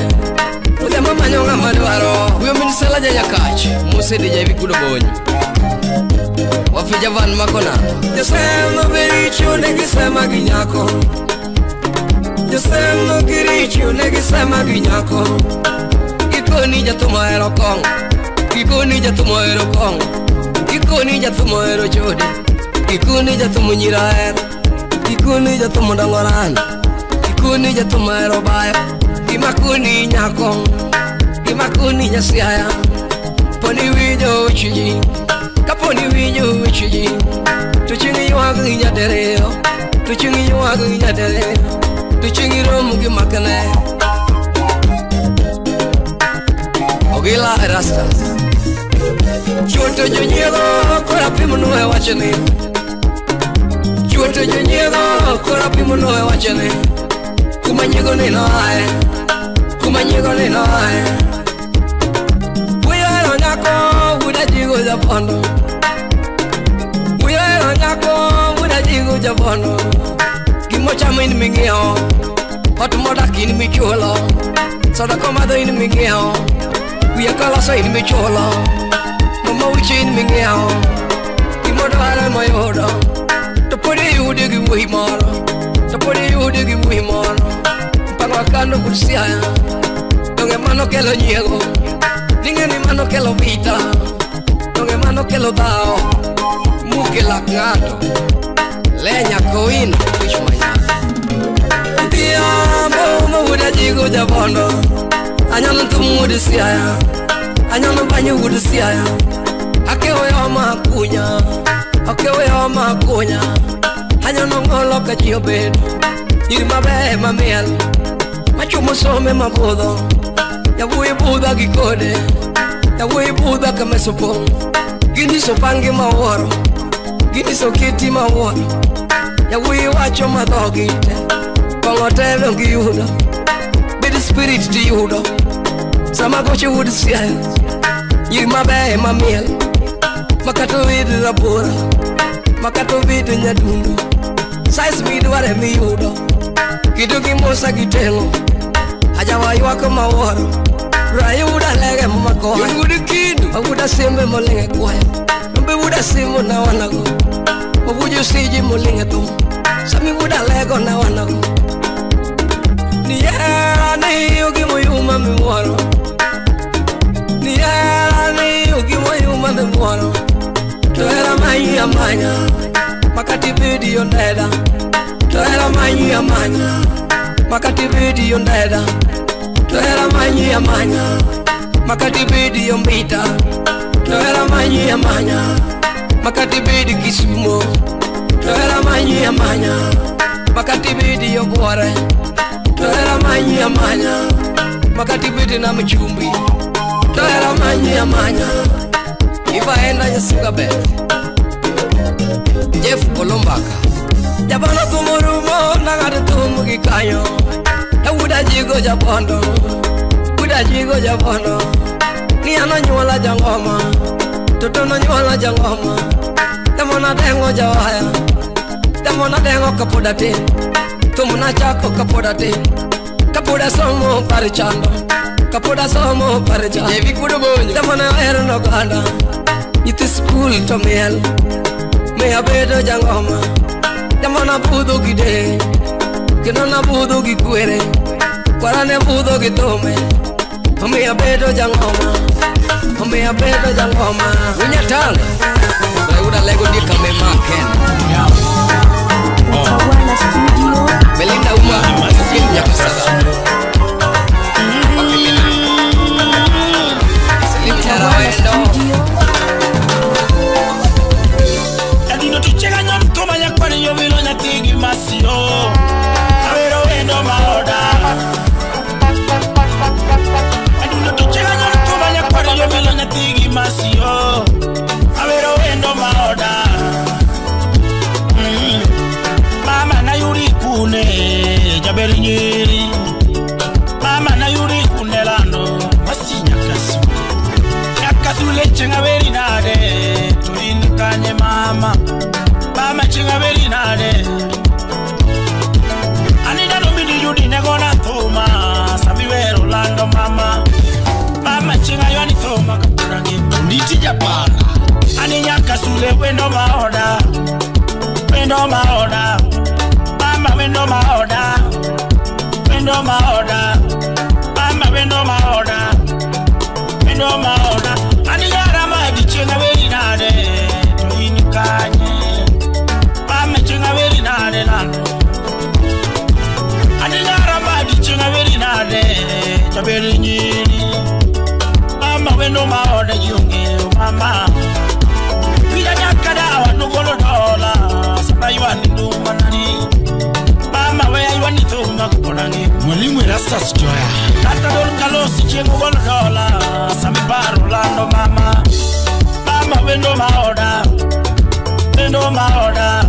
S20: Odhiambo manyo ng'ama dwaro. Huyo minisela janyakach Mose DJ Vikudo Bonyo. Wafija van makona. Josemo bericho negisema gi nyako. Josemo giricho negisema gi nyako. Gikoni jathum ohero kong'o. Gikoni jathum ohero kong'o. Gikoni jathum ohero chode. Gikoni jathum nyiri ohero. Gikoni jathum odongo randa. Gikoni jathum ohero bayo. Gima koni nyako. Gima koni nyasiaya. Poni winjo weche ji. Kaponi winjo weche ji. To chieng' ywak gi nyaderiyo. To chieng' ywak gi nyaderiyo. To chieng' rom gi makne. Ogila Erastus. Chuoto jonyiego koro apimonu e wachni. Chuoto jonyiego koro apimonu e wachni. Kuma nyiego ni noae. Kuma nyiego ni noae. Wuoyo ohero nyako wuod ajigo japondo. Wuoyo ohero nyako wuod ajigo japondo. Gimochamo in ming'iewo. Ot modak in michulo. Soda komadho in ming'iewo. Wiye koloso in michulo. Mama wiche in ming'iewo. Gimodwaro moyudo. To pod iyude gi wuoyi moro. To pod iyude gi wuoyi moro. Mpango akano kod Siaya. Donge mano kelo nyiego. Ning'e ni mano kelo vita. Donge mano kelo dhawo. Muke lak ng'ato. Le nyako in wich manyako. Odhiambo ma wuod ajigo jabondo. Anyono thum wuod Siaya. Anyono banyo wuod Siaya. Akewo yo makunya. Akewo yo makunya. Anyono ng'olo ka ji obedo. Nyiri mabeyo mamiel. Machumo some mabudho. Yawuoyi budha gi kode. Yawuoyi budha ka mesa opong'. Ginyiso pangi mawuoro. Ginyiso kiti mawuoro. Yawuoyi wacho ma dhogi te. Kong'o te dong giyudo. Bed spirit tiyudo. Sama gocho wuod Siaya. Nyiri mabeyo mamiel. Makata obed rabora. Makata obed nyadundo. Size midwaro emiyudo. Kido gi musa gi teng'o. Ajawa ywak mawuoro. Rayuda lege makoya. Yun wuod Kindu. Awuoda simbe moling' e kwayo. Rombe wuoda simo nawanago. Mawuojo siji moling' e thum. Sami wuoda lego nawanago. Ni hera ni ogimoyuma miwuoro. Ni hera ni ogimoyuma miwuoro. To hera manyi amanya. Makati bedi ondeda. To hera manyi amanya. Makati bedi ondeda. To hera manyi amanya. Makati bedi ombita. To hera manyi amanya. Makati bedi Kisumo. To hera manyi amanya. Makati bedi Ogware. To hera manyi amanya. Makati bedi Nam Chumbi. To hera manyi amanya. Ivaenda Nyasuga Bet. Jeff Olombaka. Jabono thum orumo nang'ado thum gi kanyo. Wuod ajigo jabondo. Wuod ajigo jabondo. Ni an onyuola jang'oma. Toto nonyuola jang'oma. Temo nadeng'o jawaya. Temo nadeng'o kapod atin. Thum nachako kapod atin. Kapod asomo par chando. Kapod asomo par chando. DJ Vikudo Bonyo. Temo ne ohero noganda. Nyithi skul to miel. Miyo abedo jang'oma. Temo nabudho gi deye. Kendo nabudho gi kwere. Kwara ne budho gi thome. Omiyo abedo jang'oma. Omiyo abedo jang'oma. Unyatanga. Rayuda lego di kamema ken.
S2: Utawala Studio.
S20: Belinda Uma. Kim Nyakasada. Selim
S2: Utawala Studio.
S6: Adino tuchega nyamtoma nyakwani yobilo nyatigi masio. Awero wendo maoda. Adino tuchega nyamtoma nyakwani yobilo nyatigi masio. Awero wendo maoda.
S3: chinga beri nade to in kanye mama. Mama chinga beri nade. Anida no midi yudi negona thuma samiwero lando mama. Mama chinga yoni thuma kapura ngima.
S11: Nditi japana.
S3: Ani nyaka sule wendo maoda. Wendo maoda. Mama wendo maoda. Wendo maoda. Mama wendo maoda. Wendo maoda. Ani yara maji chinga beri nade to in kanye. Mama chinga beri nade lando. Ani yara maji chinga beri nade to beri nyiri. Mama wendo maoda yunge mama. Pida nyakada wa nugolo dola sabayi nduma nani. Mama we ayiwani thuma kuponangi.
S11: Mwalimu Erastus Joya.
S3: Tata dol kalosi chengo golo dola samiparo lando mama. Mama wendo maoda. Wendo maoda.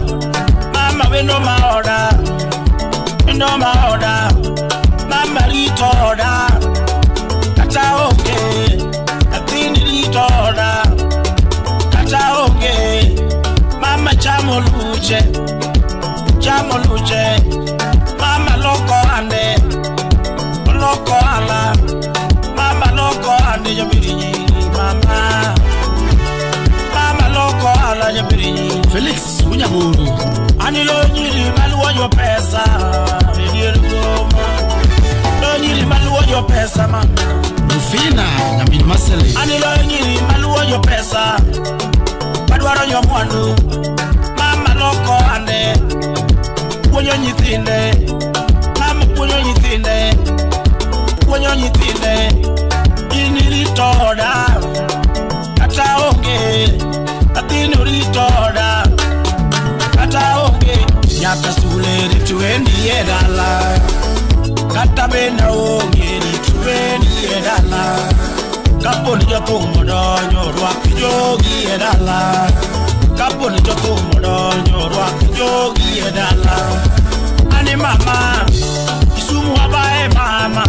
S3: Mama wendo maoda. Wendo maoda. Mama ritoda. Kata oke. Atini ritoda. Kata oke. Mama chamo luche. Chamo luche. Mama loko ande. Loko ala. Mama loko ande jabiri mama. Mama loko ala jabiri.
S11: Felix Unyaburu.
S3: Ani lo nyiri maluwa yo pesa. Mediel goma. Lo nyiri maluwa yo pesa mama.
S11: Rufina Nyamin Masele.
S3: Ani lo nyiri maluwa yo pesa. Padwaro yo mwandu. Mama loko ande. Puonjo nyithinde. Mama puonjo nyithinde. Puonjo nyithinde. In irito oda. Kata onge. Athini orito oda. Kata onge. Nyaka sule ritwendi e dala. Kata bende onge ritwendi e dala. Kaponi jothum odonjo rwak jogi e dala. Kaponi jothum odonjo rwak jogi e dala. Ani mama, Kisumu abae mama.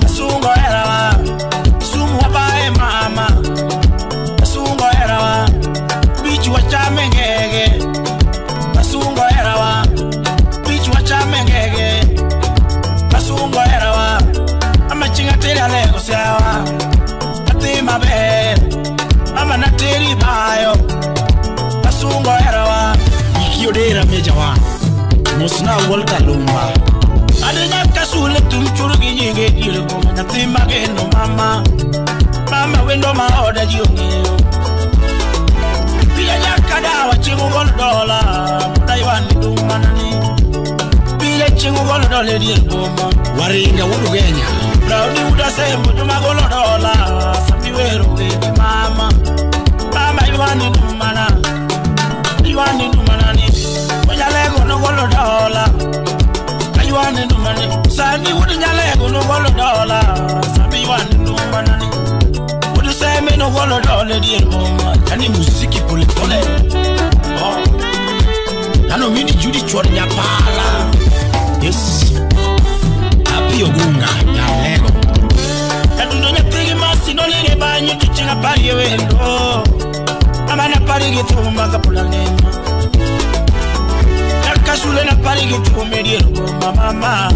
S3: Asungo erawa. Kisumu abae mama. Asungo erawa. Bichi wachame ngege. Asungo erawa. Bichi wachame ngege. Asungo erawa. Amachinga teri alego siawa. Ati maber. Mama nateri bayo. Asungo erawa.
S11: Ikiodera mejawa. Mosna Walter Lumba.
S3: Ade nyaka sule tumchuru gi nyinge dier boma nyathi mageno mama. Mama wendo maoda ji ong'eyo. Pia nyaka dawa chieng' ogolo dola mondo aywani dum manani. Pile chieng' ogolo dola e dier boma.
S11: Waringa wuod Ugenya.
S3: Browni uda sembo joma golo dola sami wero wegi mama. Mama ywani dum mana. Ywani dum manani. Onyalego no golo dola. Aywani dum manani. Sani wuod nyalego no golo dola. Sami ywani dum manani. Wuod seme no golo dola e dier boma.
S11: Yani muziki pole pole. Oh. Nano mini Judy chuor nyapala. Yes. Happy Ogunga nyalego.
S3: Adundo nyathigi masi nolinge banyo to chieng' apari wendo. Mama napari gi thum kapula ngima. Nyaka sule napari gi thum e dier boma mama.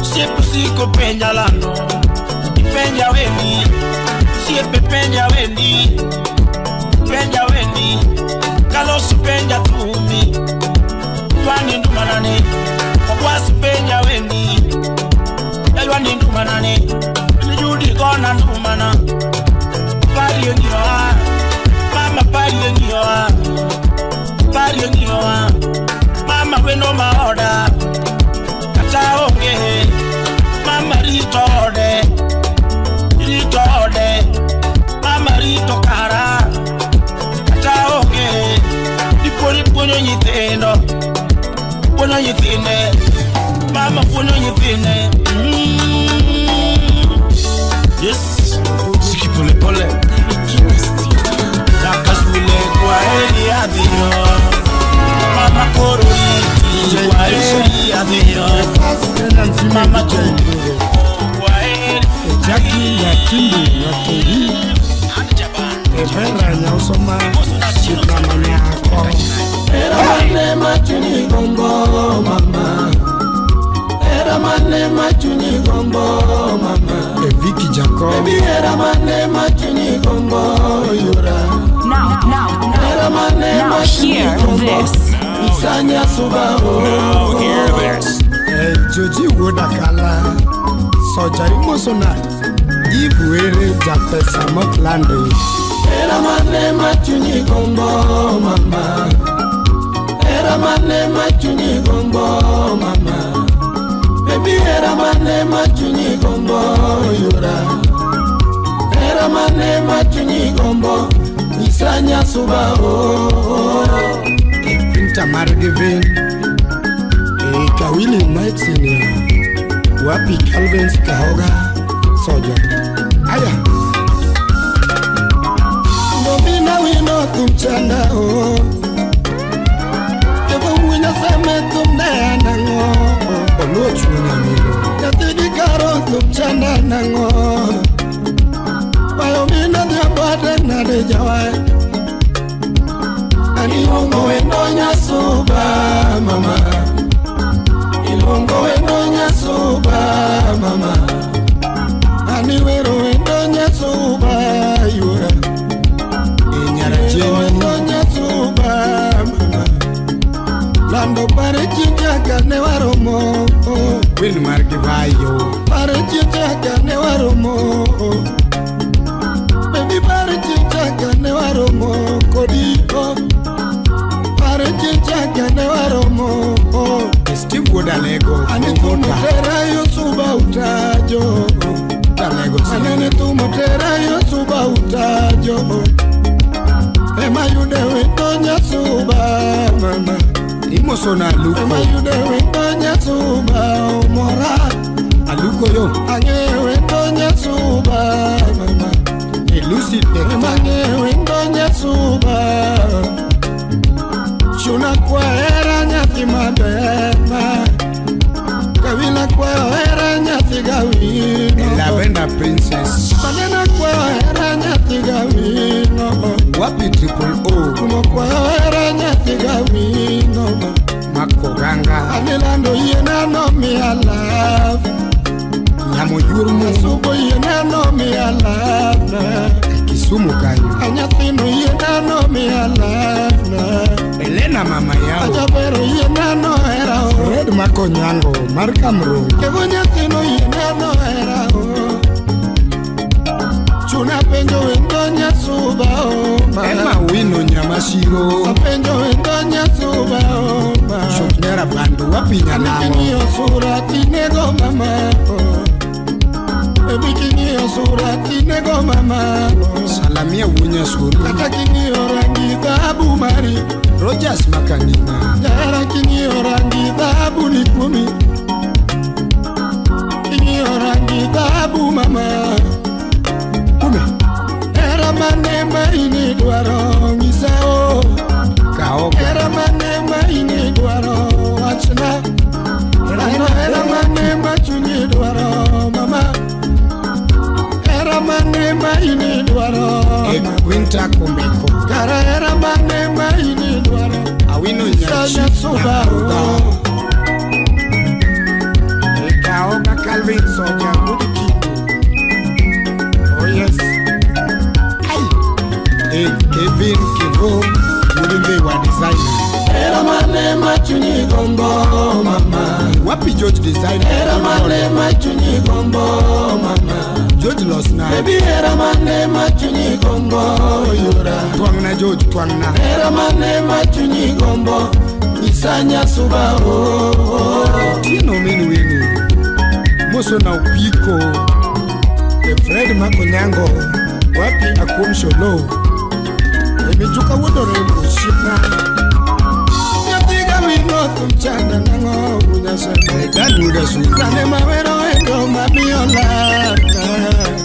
S3: Siepe siko penja lando. Ipenja wendi. Siepe penja wendi. Penja wendi. Kalosi penja thumi. Twani ndumanani. Okwasi penja wendi. Yaywani ndumanani. Ni Judi gona ndumana. Pari ngiyoa. Mama pari ngiyoa. Pari ngiyoa. Mama wendo maoda. Kata onge. Mama rito ode. Rito ode. Mama rito kara. Kata onge. Diponi puonjo nyithindo. Puonjo nyithinde. Mama puonjo nyithinde.
S11: Yes. Siki pole pole.
S3: Nyaka sule kwa heri adhiyo. Mama koro riti kwa heri adhiyo. Mama kwa heri.
S9: Jackie Yakindi Yakindi.
S8: Evera nyausoma Chipna manyako
S7: Era mane machuni gombo mama Era mane machuni gombo mama
S8: Eviki Jacob
S7: Baby era mane machuni gombo yura
S4: Now, now, hear this.
S7: Isanya suba
S1: Now hear this.
S8: Joji Wodakala Soja Imosona Ibuere Japesa Motlande
S7: Era mane machuni gombo mama Era mane machuni gombo mama Baby era mane machuni gombo yura Era mane machuni gombo Isanya suba oh
S8: Pinta Margivin Kawili Mike Senior Wapi Calvin Kahoga Soja Aya
S7: Mbina wino kumchana o Kevo mwina seme tumnea nango
S8: Oluochu nyamilo
S7: Yatidi karo kumchana nango Wayo mina diabate na dejawa Ani ungo wendo nyasuba mama Ilongo wendo nyasuba mama Ani wero wendo nyasuba yura
S8: Inyara
S7: wendo nyasuba mama Lando pare chichaka ne waromo
S8: Queen Margivayo
S7: Pare chichaka ne waromo Baby pare chichaka ne waromo Kodiko Pare chichaka ne waromo
S8: Steve Wodalego
S7: Ani tumotera yosuba utajo
S8: Talego
S7: Anene tumotera yosuba utajo Ema yude wendo nyasuba mama
S8: Imosona aluko
S7: Ema yude wendo nyasuba omora
S8: Aluko yo
S7: Ange wendo nyasuba mama
S8: Lucy
S7: Ema ange wendo nyasuba Chuna kwa era nyathi mabema Kawila kwa era nyathi gawino
S8: Lavender Princess
S7: Manena kwa era nyathi gawino
S8: Wapi Triple O
S7: Kumo kwa era nyathi gawino
S8: Makoganga
S7: Anilando yena no mi alaf
S8: Nyamo yurumu
S7: Asubo yena no mi alaf
S8: Kisumu kanyo
S7: Anyathino yena no mi alaf
S8: Elena mama yao
S7: Ajabero yena no era o
S8: Fred Makonyango Markamro
S7: Kevo nyathino yena no era o Chuna penjo wendo nyasuba o ma
S8: Emma wino nyamashiro
S7: Apenjo wendo nyasuba o ma
S8: Shoknyara bando wapi nyanamo
S7: King'iyo sura tinego mama o Baby king'iyo sura tinego mama o
S8: Salamia wunya suru
S7: Kata king'iyo rangi dhahabu mari
S8: Rogers Makanina
S7: Jahera king'iyo rangi dhahabu ni kuomi King'iyo rangi dhahabu mama
S8: Kume
S7: Era mane ma ini dwaro ng'isa o
S8: Kaoga
S7: Era mane ma ini dwaro wachna Ano era mane ma chunyi dwaro mama Era mane ma ini dwaro
S8: Winter Kumbeko
S7: Kara era mane ma ini dwaro
S8: Awino
S7: Sanya suba o
S8: Kaoga Calvin Soja Mudiki Oh yes Ai Kevin Kevo Mudimbe wa designer
S7: Era mane machuni gombo mama
S8: Wapi George designer
S7: Era mane machuni gombo mama
S8: George Losna
S7: Baby era mane machuni gombo yura
S8: Twangna George twangna
S7: Era mane machuni gombo Isanya suba o
S8: Tino minu winu Moso na upiko Fred Makonyango Wapi akum sholo Emijuka wodore mshipna
S7: Nyathiga wino tumchana nango unyaseme
S8: Dan wuda su
S7: Sane mawero endo mabiola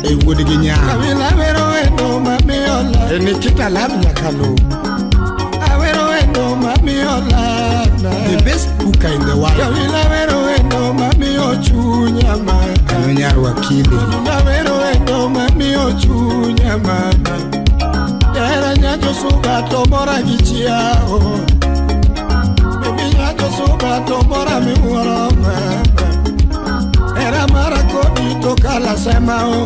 S8: E wuod gi nyang
S7: Kawila wero endo mabiola
S8: E Nikita lab nyakalo
S7: Awero endo mabiola
S8: The best cooker in the world
S7: Kawila wero endo mabio chunya ma
S8: Ano nyar wakili
S7: Awero endo mabio chunya mama Era nyajosuba to mora gi chiao. Baby nyajosuba to mora miwuoro mama. Era mara kodi to kala sema o.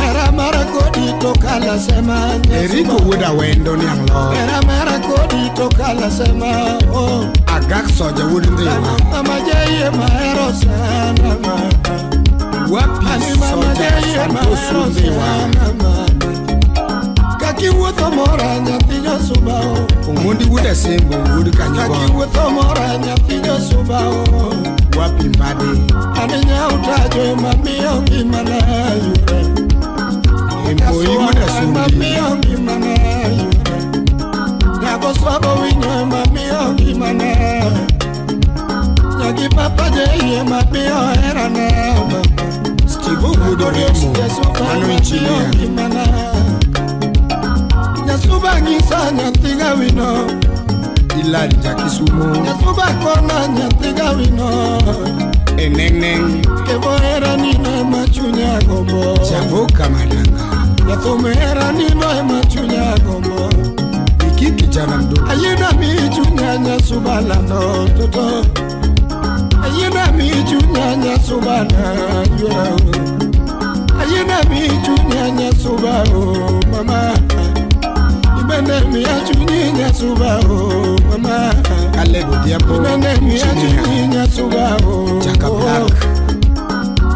S7: Era mara kodi to kala sema.
S14: Eriko wuoda wendo niang' lo.
S7: Era mara kodi to kala sema o.
S14: Agak soja wuod Ndhiwa.
S7: Mama jeye mahero sana mama.
S14: Wapi soja Santos Ndhiwa.
S7: Kaki wuotho mora nyathi Josuba o.
S14: Omondi wuod Asembo wuod Kanyogo.
S7: Kaki wuotho mora nyathi Josuba o.
S14: Wapi Mbadi.
S7: Ani nyautajo ema miyo ngimana yure.
S14: Emboi wuod
S7: Ema
S14: Asundi.
S7: miyo ngimana yure. Nyako swabo winyo ema miyo ngimana. Nyagi papa jeye ema miyo herana mama.
S14: Steve wuod Oremo. Mano engineer.
S7: Nyasuba ng'isa nyathi gawino.
S14: Ilari Jakisumo.
S7: Nyasuba kona nyathi gawino.
S14: Eneneng.
S7: Kevo hera nino ema chunya gombo.
S14: Javoka Madanga.
S7: Jathum hera nino ema chunya gombo.
S14: Iki kijana mdogo.
S7: Ayiena mi chunya nyasuba lando toto. Ayiena mi chunya nyasuba na yura. Ayiena mi chunya nyasuba o mama. Ibende mi achunyi nyasuba o mama.
S14: Caleb Odhiambo.
S7: Ibende mi achunyi nyasuba o.
S14: Chaka Black.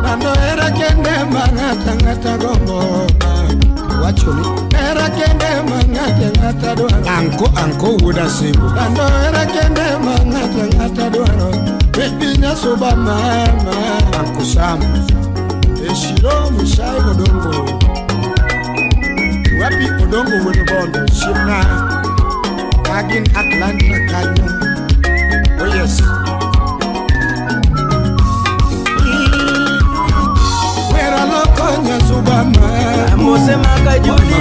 S7: Nando era kende mangata ngata gombo.
S14: Wachoni.
S7: Era kende mangata ngata dwaro.
S14: Anko anko wuod Asembo.
S7: Nando era kende mangata ngata dwaro. Baby nyasuba mama.
S14: Anko Sam.
S7: Eshiro mushai odongo.
S14: Wapi Odongo wuod Bondo. Shimna. Kagin Atlanta kanyo. Oh yes.
S7: Wera loko nyasuba mama.
S5: Mose makajuni.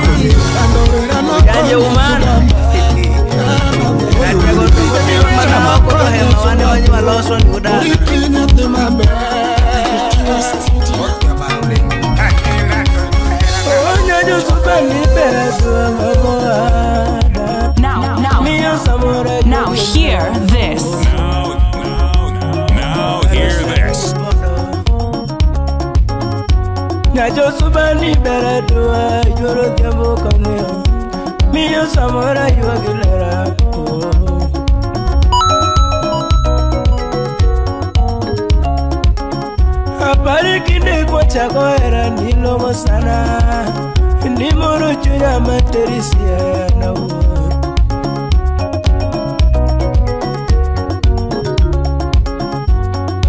S7: Nando wera loko
S5: Janje umana.
S7: nyasuba
S17: Mana moko to hema wane wanyima loso ni uda.
S7: Uriti nyathi maber.
S4: Now hear this.
S1: Now hear this.
S5: Nyajosuba ni beredwa yoro dhiambo kang'eyo. Miyo samora ywagilera. Habari kinde kwachako hera nilong'o sana. Nimoro chunya materi siaya na wuor.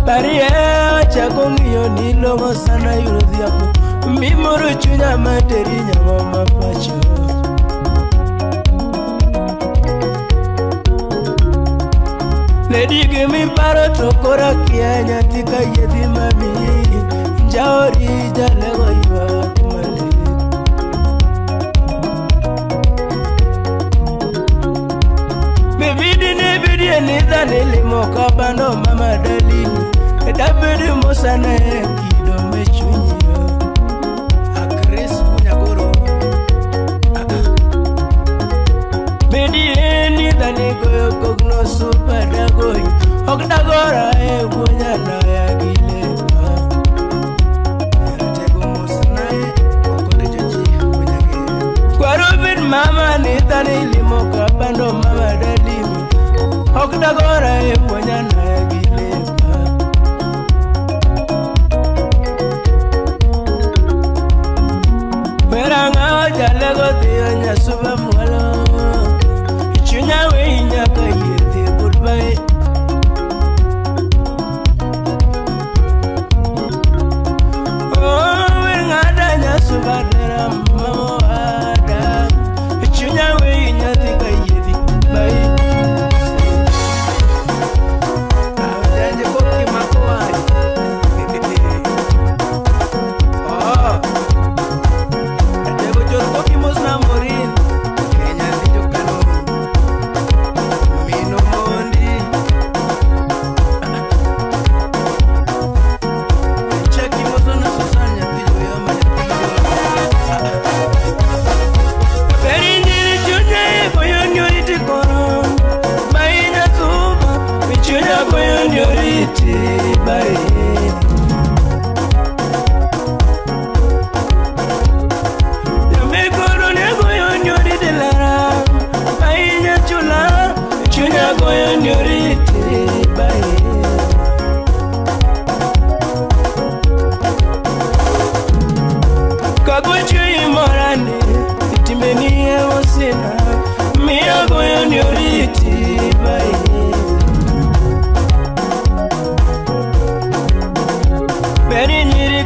S5: Parie achako ng'iyo nilong'o sana yuoro dhiambo. Mimoro chunya materi nyang'oma pacho. Lady give me paro to kora kia nyathi ka yiedhi mami. Jaori jalego ywak malit. Bibidi ne bidi ni dhani limo kabano mama dalini. Dabedi mosane kido me chunyi.
S11: Akres Kunyagoro.
S5: Bidi ni dhani goyo kogno super dagoi. Ok dagora e wuonyana ya gilepa.
S11: Ratego mosnae okonde joji wuonyage.
S5: Kwaro bin mama ni dhani limo kabano mama dalini. Ok dagora e wuonyana ya gilepa. Weranga jalego dhiyo nyasuba mwalo. Chunya we nyaka yiedhi goodbye. Oh, wengada nyasuba nera mamo ada. Chunya we nyathi ka yiedhi bye.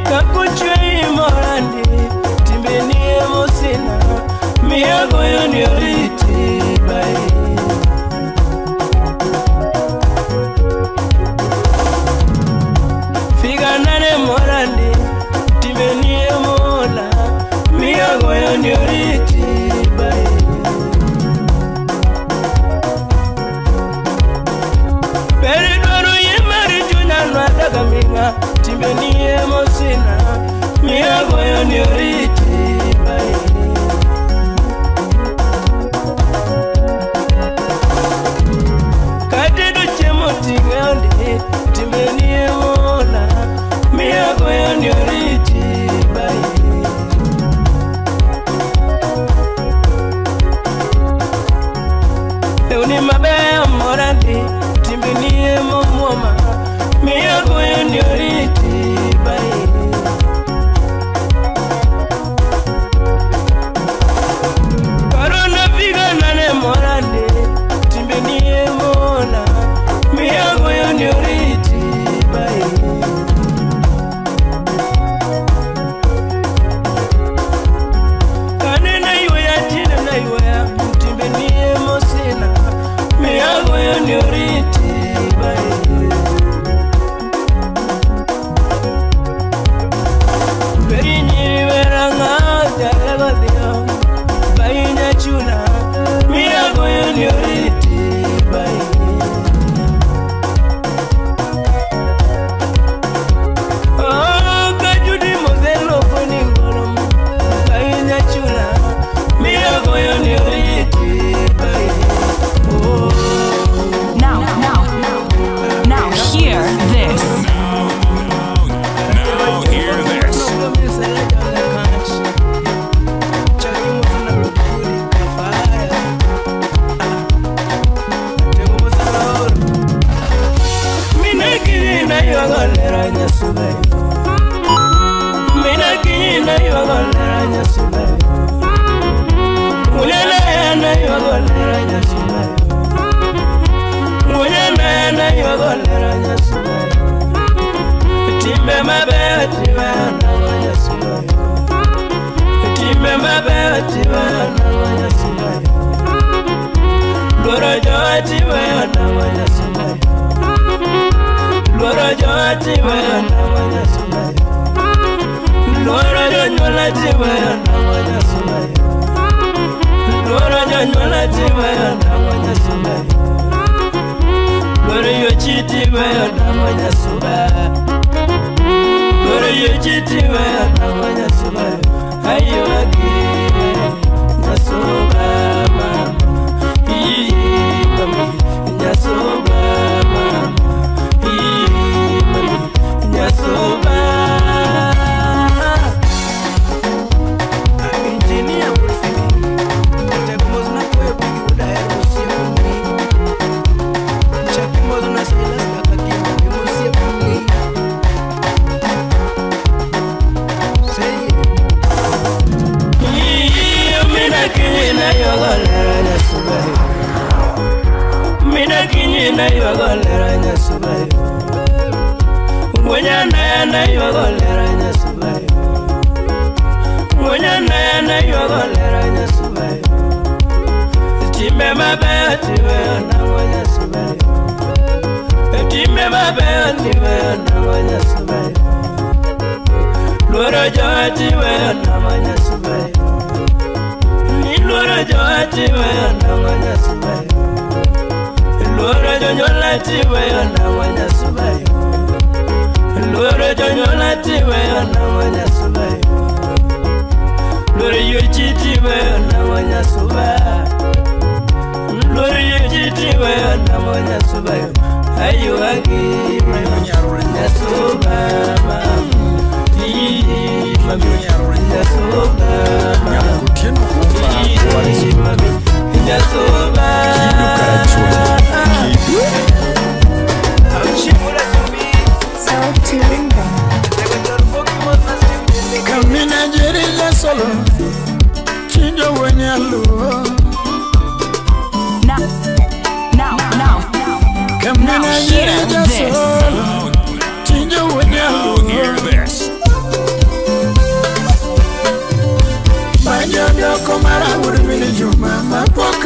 S20: Kakuchwe morandi timbeni emosina miago yoni oriti bai. Figanane morandi timbeni emola miago yoni oriti bai. Peridoro yemari junyalwa dagaminga timbeni emosina miago yoni oriti bai. Kadedo chemo tingandi timbeni emola miago yoni oriti bai. Euni mabeyo morandi timbeni emomwoma miago yoni oriti bai. Corona viga nane morande timbeni emola miago yoni oriti bai. Kanena iwe tina na iwe timbeni emosina miago yoni oriti bai. Perinyiri veranga jarabadio bainya chuna miago yoni oriti bai. Oh kajudi mozelo koni ngolom bainya chuna miago yoni oriti bai. Oh
S4: Now hear this.
S1: Now hear this.
S8: Now
S1: hear this.
S8: Now hear this.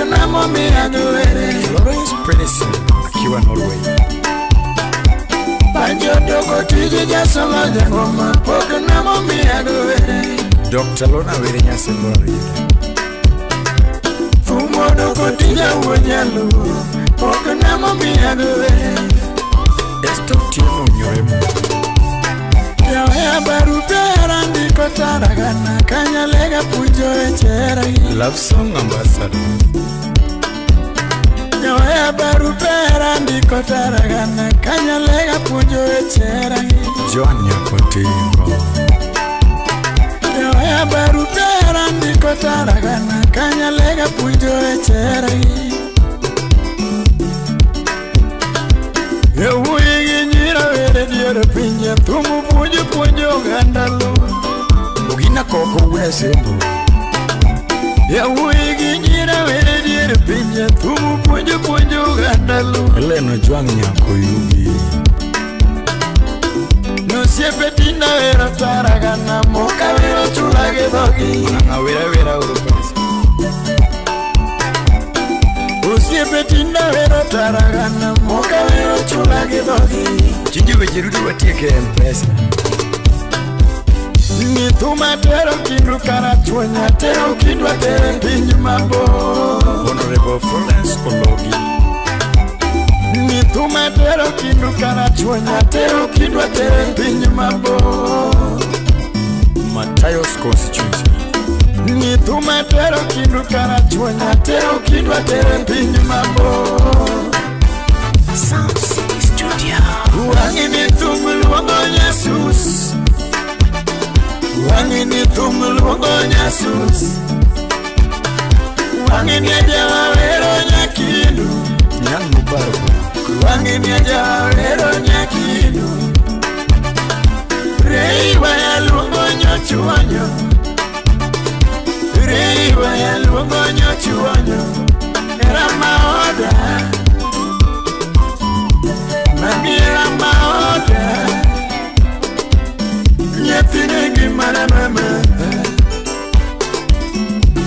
S8: na momiya giwere.
S19: Florence Prince akiwa Norway.
S8: Banjo dogo tije jasolo jangoma pok na momiya giwere.
S19: Dr. Lona Were Nyasembo.
S8: Fumo dogo tije wuonyaluo pok na momiya giwere.
S19: Esther Otieno Nyoremo.
S8: Yawe barupe andiko taragana kanyalega puonjo e chera.
S19: Love song ambassador.
S8: Yawe barupe andiko taragana kanyalega puonjo e chera.
S19: Joan Nyakotingo.
S8: Yawe barupe andiko taragana kanyalega puonjo e chera. Yawuoyi nyira were diere pinje thumu puonjo puonjo oganda luo.
S19: Ogina koko wuod Asembo.
S8: Yawuoyi nyira were diere pinje thumu puonjo puonjo oganda luo.
S19: Elena Jwang' Nyakoyugi.
S8: Nosiepe tinda wero taragana moka wero chula gi dhogi.
S19: Ng'a wera wera oro pesa.
S8: Osiepe tinda wero taragana moka wero chula gi dhogi.
S19: Tinde weche duto watieke e M-Pesa.
S8: Ni thuma tero kindu karachuonya tero kindu atere piny mabor.
S19: Honorable Florence Ologi.
S8: Ni thuma tero kindu karachuonya tero kindu atere piny mabor.
S19: Matayos constituency.
S8: Ni thuma tero kindu karachuonya tero kindu atere piny mabor.
S3: Sound City Studio.
S8: Wang'i ni thum luongo Nyasus. Wang'i ni thum luongo Nyasus. Wang'i ni ajawa wero nyakindu.
S19: Nyang' Mubarak.
S8: Wang'i ni ajawa wero nyakindu. Reiwa ya luongo nyochuonyo. Reiwa ya luongo nyochuonyo. Era maoda. Mamiera maoda. Nyathine ngimana mama.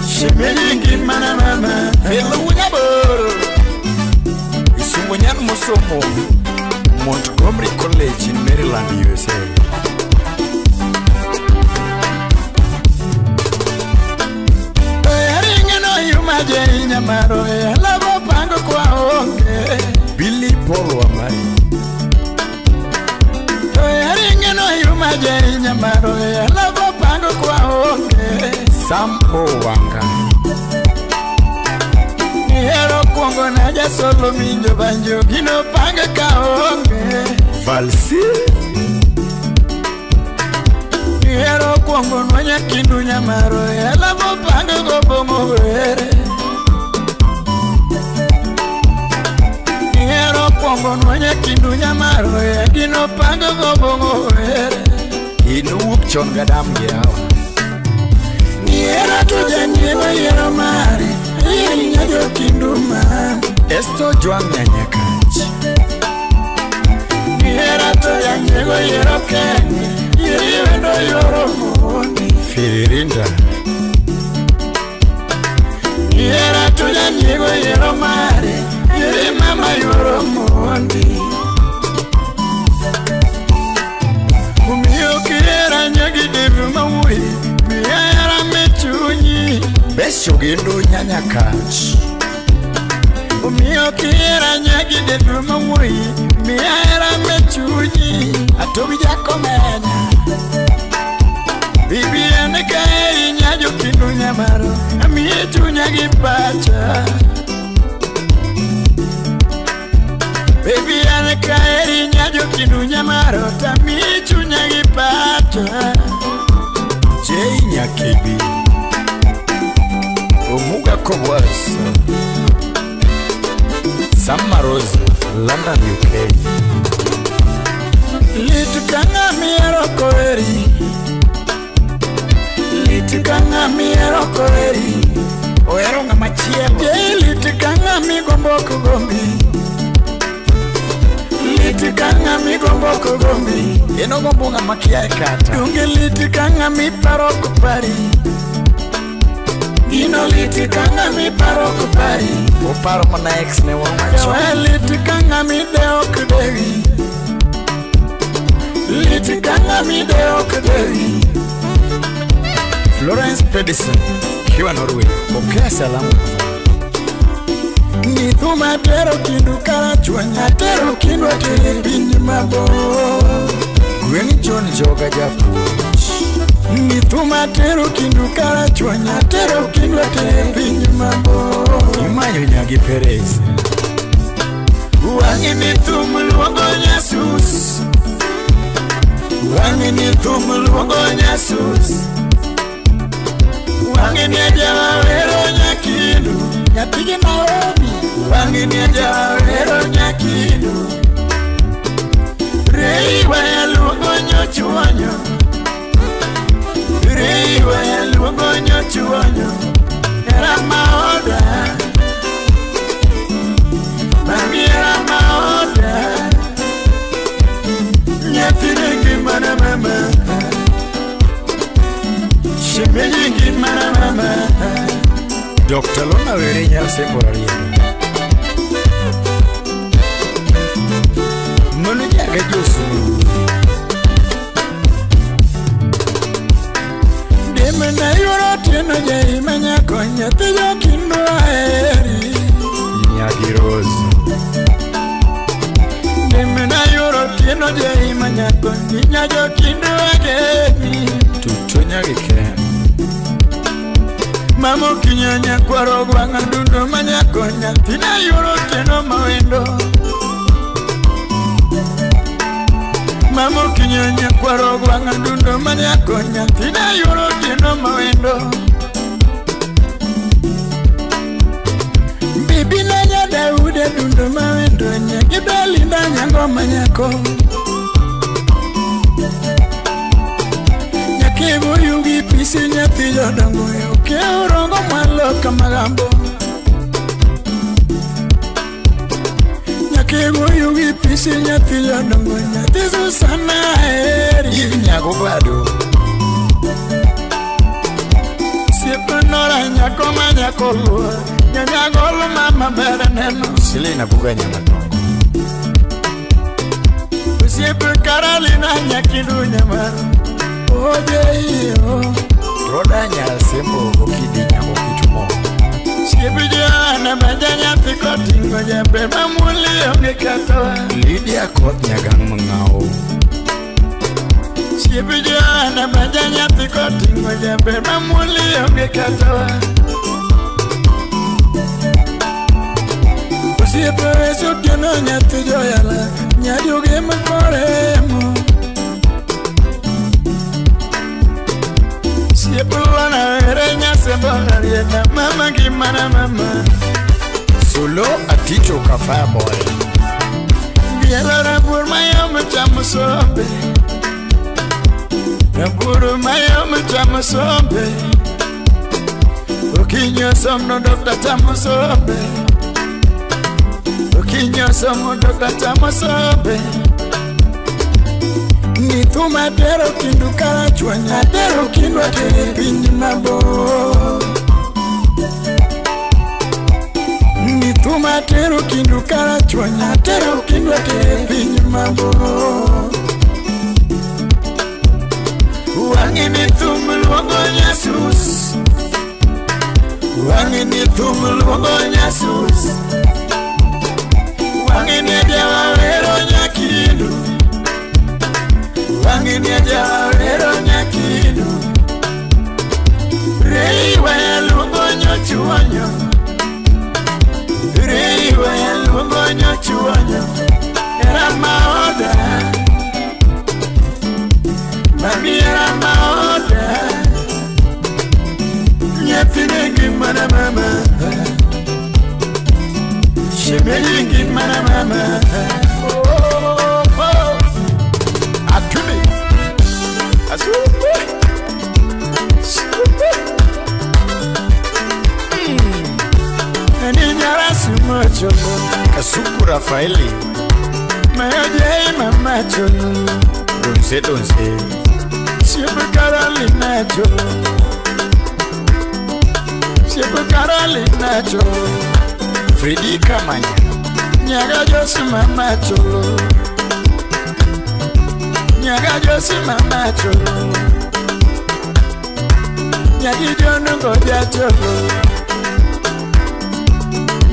S8: Shemeji ngimana mama.
S19: Felo Wunyaboro. Isungo nyan mosomo Montgomery College in Maryland, USA. Billy Paul Wamari. Sam O Wanga. Valsi. Inuwuok chon gadam gi hawa.
S8: Niera to janyiego yiero mare. Irinya jokindu mam.
S19: Esto Jwang' Nyanyakach.
S8: Niera to janyiego yiero Kenya. Iriwendo yoro mondi.
S19: Firirinda.
S8: Niera to janyiego yiero mare. Iri mama yoro mondi. Umiyo kihera nyagi devi mawuoyi. Miya hera me chunyi.
S19: Besho gendo Nyanyakach.
S8: Umiyo kihera nyagi devi mawuoyi. Miya hera me chunyi. Atobi jakomenya. Bibi en kaheri nyajo kindu nyamaro. Amiye chunya gi pacha. Baby an kaheri nyajo kindu nyamaro. Tamiye chunya gi pacha.
S19: Jay Nyakebi. Omuga Kobwas. Sam Rose, London, UK.
S8: Lit ka ng'ama ihero koheri. Lit ka ng'ama ihero koheri.
S19: Ohero ng'ama chielo.
S8: Jay lit ka ng'ama igombo ok gombi. Lit ka ng'ama igombo ok gombi.
S19: En ogombo ng'ama kia e kata.
S8: Donge lit ka ng'ama iparo ok pari. Ino liti kanga mi paro kupari.
S19: Uparo mana ex ne wamacho.
S8: Jawe liti kanga mi deo kudewi. Liti kanga mi deo kudewi.
S19: Florence Pedersen kiwa Norway, pokea salamu.
S8: Ni thuma tero kindu karachuonya tero kindu atere piny mabor.
S19: Gweng' John Joga japuonj.
S8: Ni thuma tero kindu karachuonya tero kindu atere piny mabor.
S19: Imanyo nyagi Perez.
S8: Wang'e ni thum luongo nyasus. Wang'e ni thum luongo nyasus. Wang'e ni ajawero nyakindu. Nyathigi Naomi. Wang'e ni ajawero nyakindu. Rei waya luongo nyochuonyo. Rei waya luongo nyochuonyo. Era maoda. Mami era maoda. Nyathine ngimana mama. Shemeji ngimana mama.
S19: Dr. Lona Were Nyasembo Rarieda. Mano nyaga Josu.
S8: Demena yoro tieno jai manyako nyathi jokindu aheri.
S19: Nyagi Rose.
S8: Demena yoro tieno jai manyako nya jokindu ageni.
S19: Tuto nyagi Ken.
S8: Mamo kinyonya kwaro gwanga dundo manyako nyathina yoro tieno mawendo. Mamo kinyonya kwaro gwanga dundo manyako nyathina yoro tieno mawendo. Bibi na nya Daude dundo mawendo nyagi Belinda nyango manyako. Nyakigo yugi pisi nyathi jodongo oke orongo mwalo kamagambo. Nyakigo yugi pisi nyathi jodongo nyathi Susana eri.
S19: Nyago bado.
S8: Siepenora nyako manyako luo. Nyanyagolo mama ber neno.
S19: Selena buga nyamatongo.
S8: Osiepe Carolina nyakindu nyamaro. Oje iyo.
S19: Roda Nyasembo okidi nyago kitumo.
S8: Siepe Joana maja nyathi kotingo jembe mamuli onge katoa.
S19: Lydia koth nyagang' mang'awo.
S8: Siepe Joana maja nyathi kotingo jembe mamuli onge katoa. Osiepe Otieno nyathi joyala nyajoge makoremo. Siepe Lona ere Nyasembo Rarieda mama ngimana mama.
S19: Solo Aticho ka fireboy.
S8: Bielo rabuor mayom chamo sombe. Rabuor mayom chamo sombe. Okinyo somno dokta chamo sombe. Okinyo somo dokta chamo sombe. Ni thuma tero kindu karachuonya tero kindu atere piny mabor. Ni thuma tero kindu karachuonya tero kindu atere piny mabor. Wang'e ni thum luongo nyasus. Wang'e ni thum luongo nyasus. Wang'e ni jawero nyakindu. Wang'e ni jawero nyakindu. Rei waya luongo nyochuonyo. Rei waya luongo nyochuonyo. Era maoda. Mami era maoda. Nyathine ngimana mama. Shemeji ngimana mama.
S19: Oh, oh. Atumi. Asupe. Supe.
S8: Ani nyara sumocho.
S19: Kasuku Rafaeli.
S8: Mayoje mama cholo.
S19: Donse donse.
S8: Siempre Carolina cholo. Siepo Carolina Cholo Fredi Kamanya Nyaga Josi Mama Cholo Nyaga Josi Mama Cholo Nyagi Jono Goja Cholo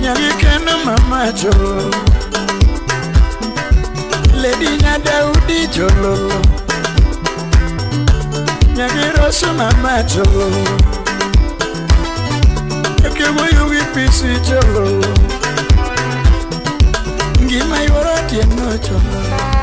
S8: Nyagi Keno Mama Cholo Lady Nyadaudi Cholo Nyagi Rosa Mama Cholo Yugi pisi cholo, ngima yoro tieno cholo.